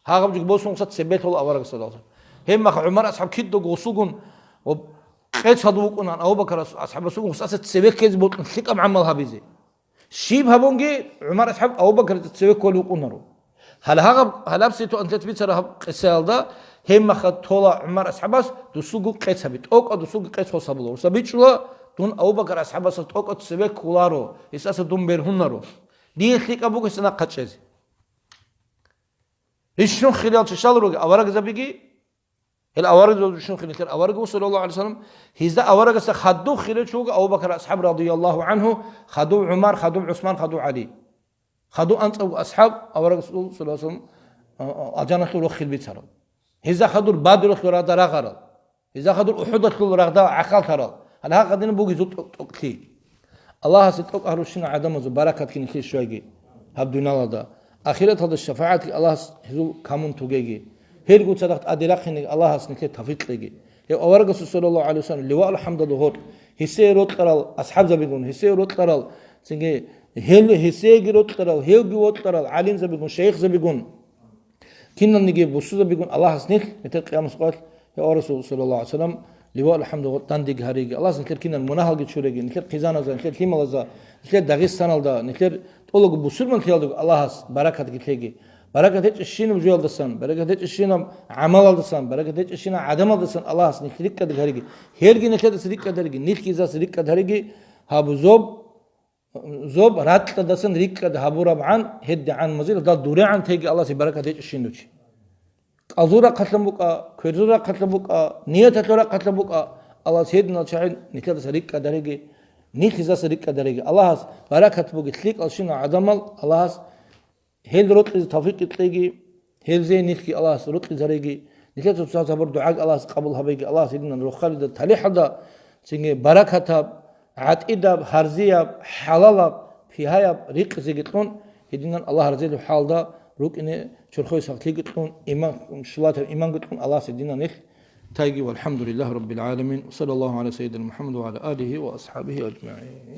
гьагъаб жоги босун цебе лъола авараг, саллаллагьу гӀалайгьи вассалам. Гьебмаха ГӀумар асхӀаб кидого гъусугун ва къец гьадув вукӀунан, Абу Бакр ас-, асхӀабасул гъусаса цеве ккезе бокьун лъикӀаб гӀамал гьабизе. Щиб гьабунги, ГӀумар асхӀаб Абу Бакрица цеве кколев вукӀунаро. Гьале гьагъаб, гьалаб ситуацияда бицараб гьаб къисаялда, гьебмаха тола ГӀумар асхӀабас дусуго къец гьаби, тӀокӀаб дусуго къец хос гьабула. Гъуса бичӀчӀула, дун Абу Бакр асхӀабасда тӀокӀаб цеве кколаро, гьесдаса дун бергьунаро. Дие лъикӀаб буго гьесда нахъа чӀезе. Рищун хириял чӀищал руги аварагзабиги, Гьел аварагзабазул щунхъи нилъер авараг вуго, саллаллагьу гӀалайгьи вассалам, гьезда аварагасда хадув хирав чи вуго Абу Бакр асхӀаб, радияллагьу гӀангьу, хадув ГӀумар, хадув ГӀусман, хадув ГӀали. Хадув анцӀавго асхӀаб аварагасул, саллаллагьу гӀалайгьи вассалам, а, а, алжаналъул рохел бицарал. Гьезда хадур Бадруялъул рагъда рагъарал. Гьезда хадур УхӀудалъул рагъда гӀахьаллъарал. Гьале гьагъадинаб буго гьезул тӀо-, тӀокӀлъи. Аллагьасе тӀокӀ гьарурщинал гӀадамазул баракатги нилъее щвайги гьаб дуниялалда, ахираталда шафагӀатги Аллагьас гьезул камун тугеги. Гьелгун цадахъ тӀаде рахъинеги Аллагьас нилъее тавфикъ кьеги. Гьев аварагасул, саллаллагьу гӀалайгьи вассалам, ливаул хӀамдалда гьоркь, гьесие рокьарал асхӀабзабигун, гьесие рокьарал, цинги гьел, гьесиеги рокьарал, гьевги вокьарал гӀалимзабигун, шайихзабигун, киналниги бусурбабигун Аллагьас нилъ метер къиямасеб къоялъ, я Расул, саллаллагьу гӀалайгьи вассалам, ливаул хӀамду тӀандеги гьариги. Аллагьас нилъер кинал мунагьалги чуреги, нилъер хъизаналда, нилъер лъималазда, нилъер Дагъистаналда, нилъер тӀолабго бусурманлъиялдаго Аллагьас баракатги лъеги. Баракат гьечӀебщинаб жоялдасан, баракат гьечӀебщинаб гӀамалалдасан, баракат гьечӀебщинаб гӀадамалдасан Аллагьас нилъ рикӀкӀад гьариги. Гьелги нилъедаса рикӀкӀад гьариги, нилъги гьезаса рикӀкӀад гьариги, гьаб зоб, Зоб ракьадасан рикӀкӀад гьабурабгӀан, гьедигӀан мазил, дал дурегӀан теги Аллагьасе баракат гьечӀебщинав чи. КӀалдул рахъалъан букӀа, кверзул рахъалъан букӀа, нияталъул рахъалъан букӀа, Аллагьас гьединал чагӀи нилъедаса рикӀкӀад гьариги, Нилъ гьезаса рикӀкӀадареги, Аллагьас баракат бугеб лъикӀал щинал гӀадамал Аллагьас гьел рокьизе тавфикъ кьеги, гьелзе нилъги Аллагьас рокьизареги, нилъеца цоцазабур дугӀаги Аллагьас къабул гьабеги, Аллагьас гьединан рохалида, талихӀалда, цинги баракатаб, гӀатӀидаб, гьарзияб, хӀалалаб, пигьаяб ризкъизеги кьун, гьединан Аллагь разилев хӀалда рукӀине чорхое сахлъиги кьун, иман, шулатаб иманги кьун Аллагьас гьединан нилъ тайги. ВалхӀамдулиллагьи раббил гӀаламин. Саллаллагьу гӀала сайидина МухӀаммад ва гӀала алигьи ва асхӀабигьи ажмагӀин.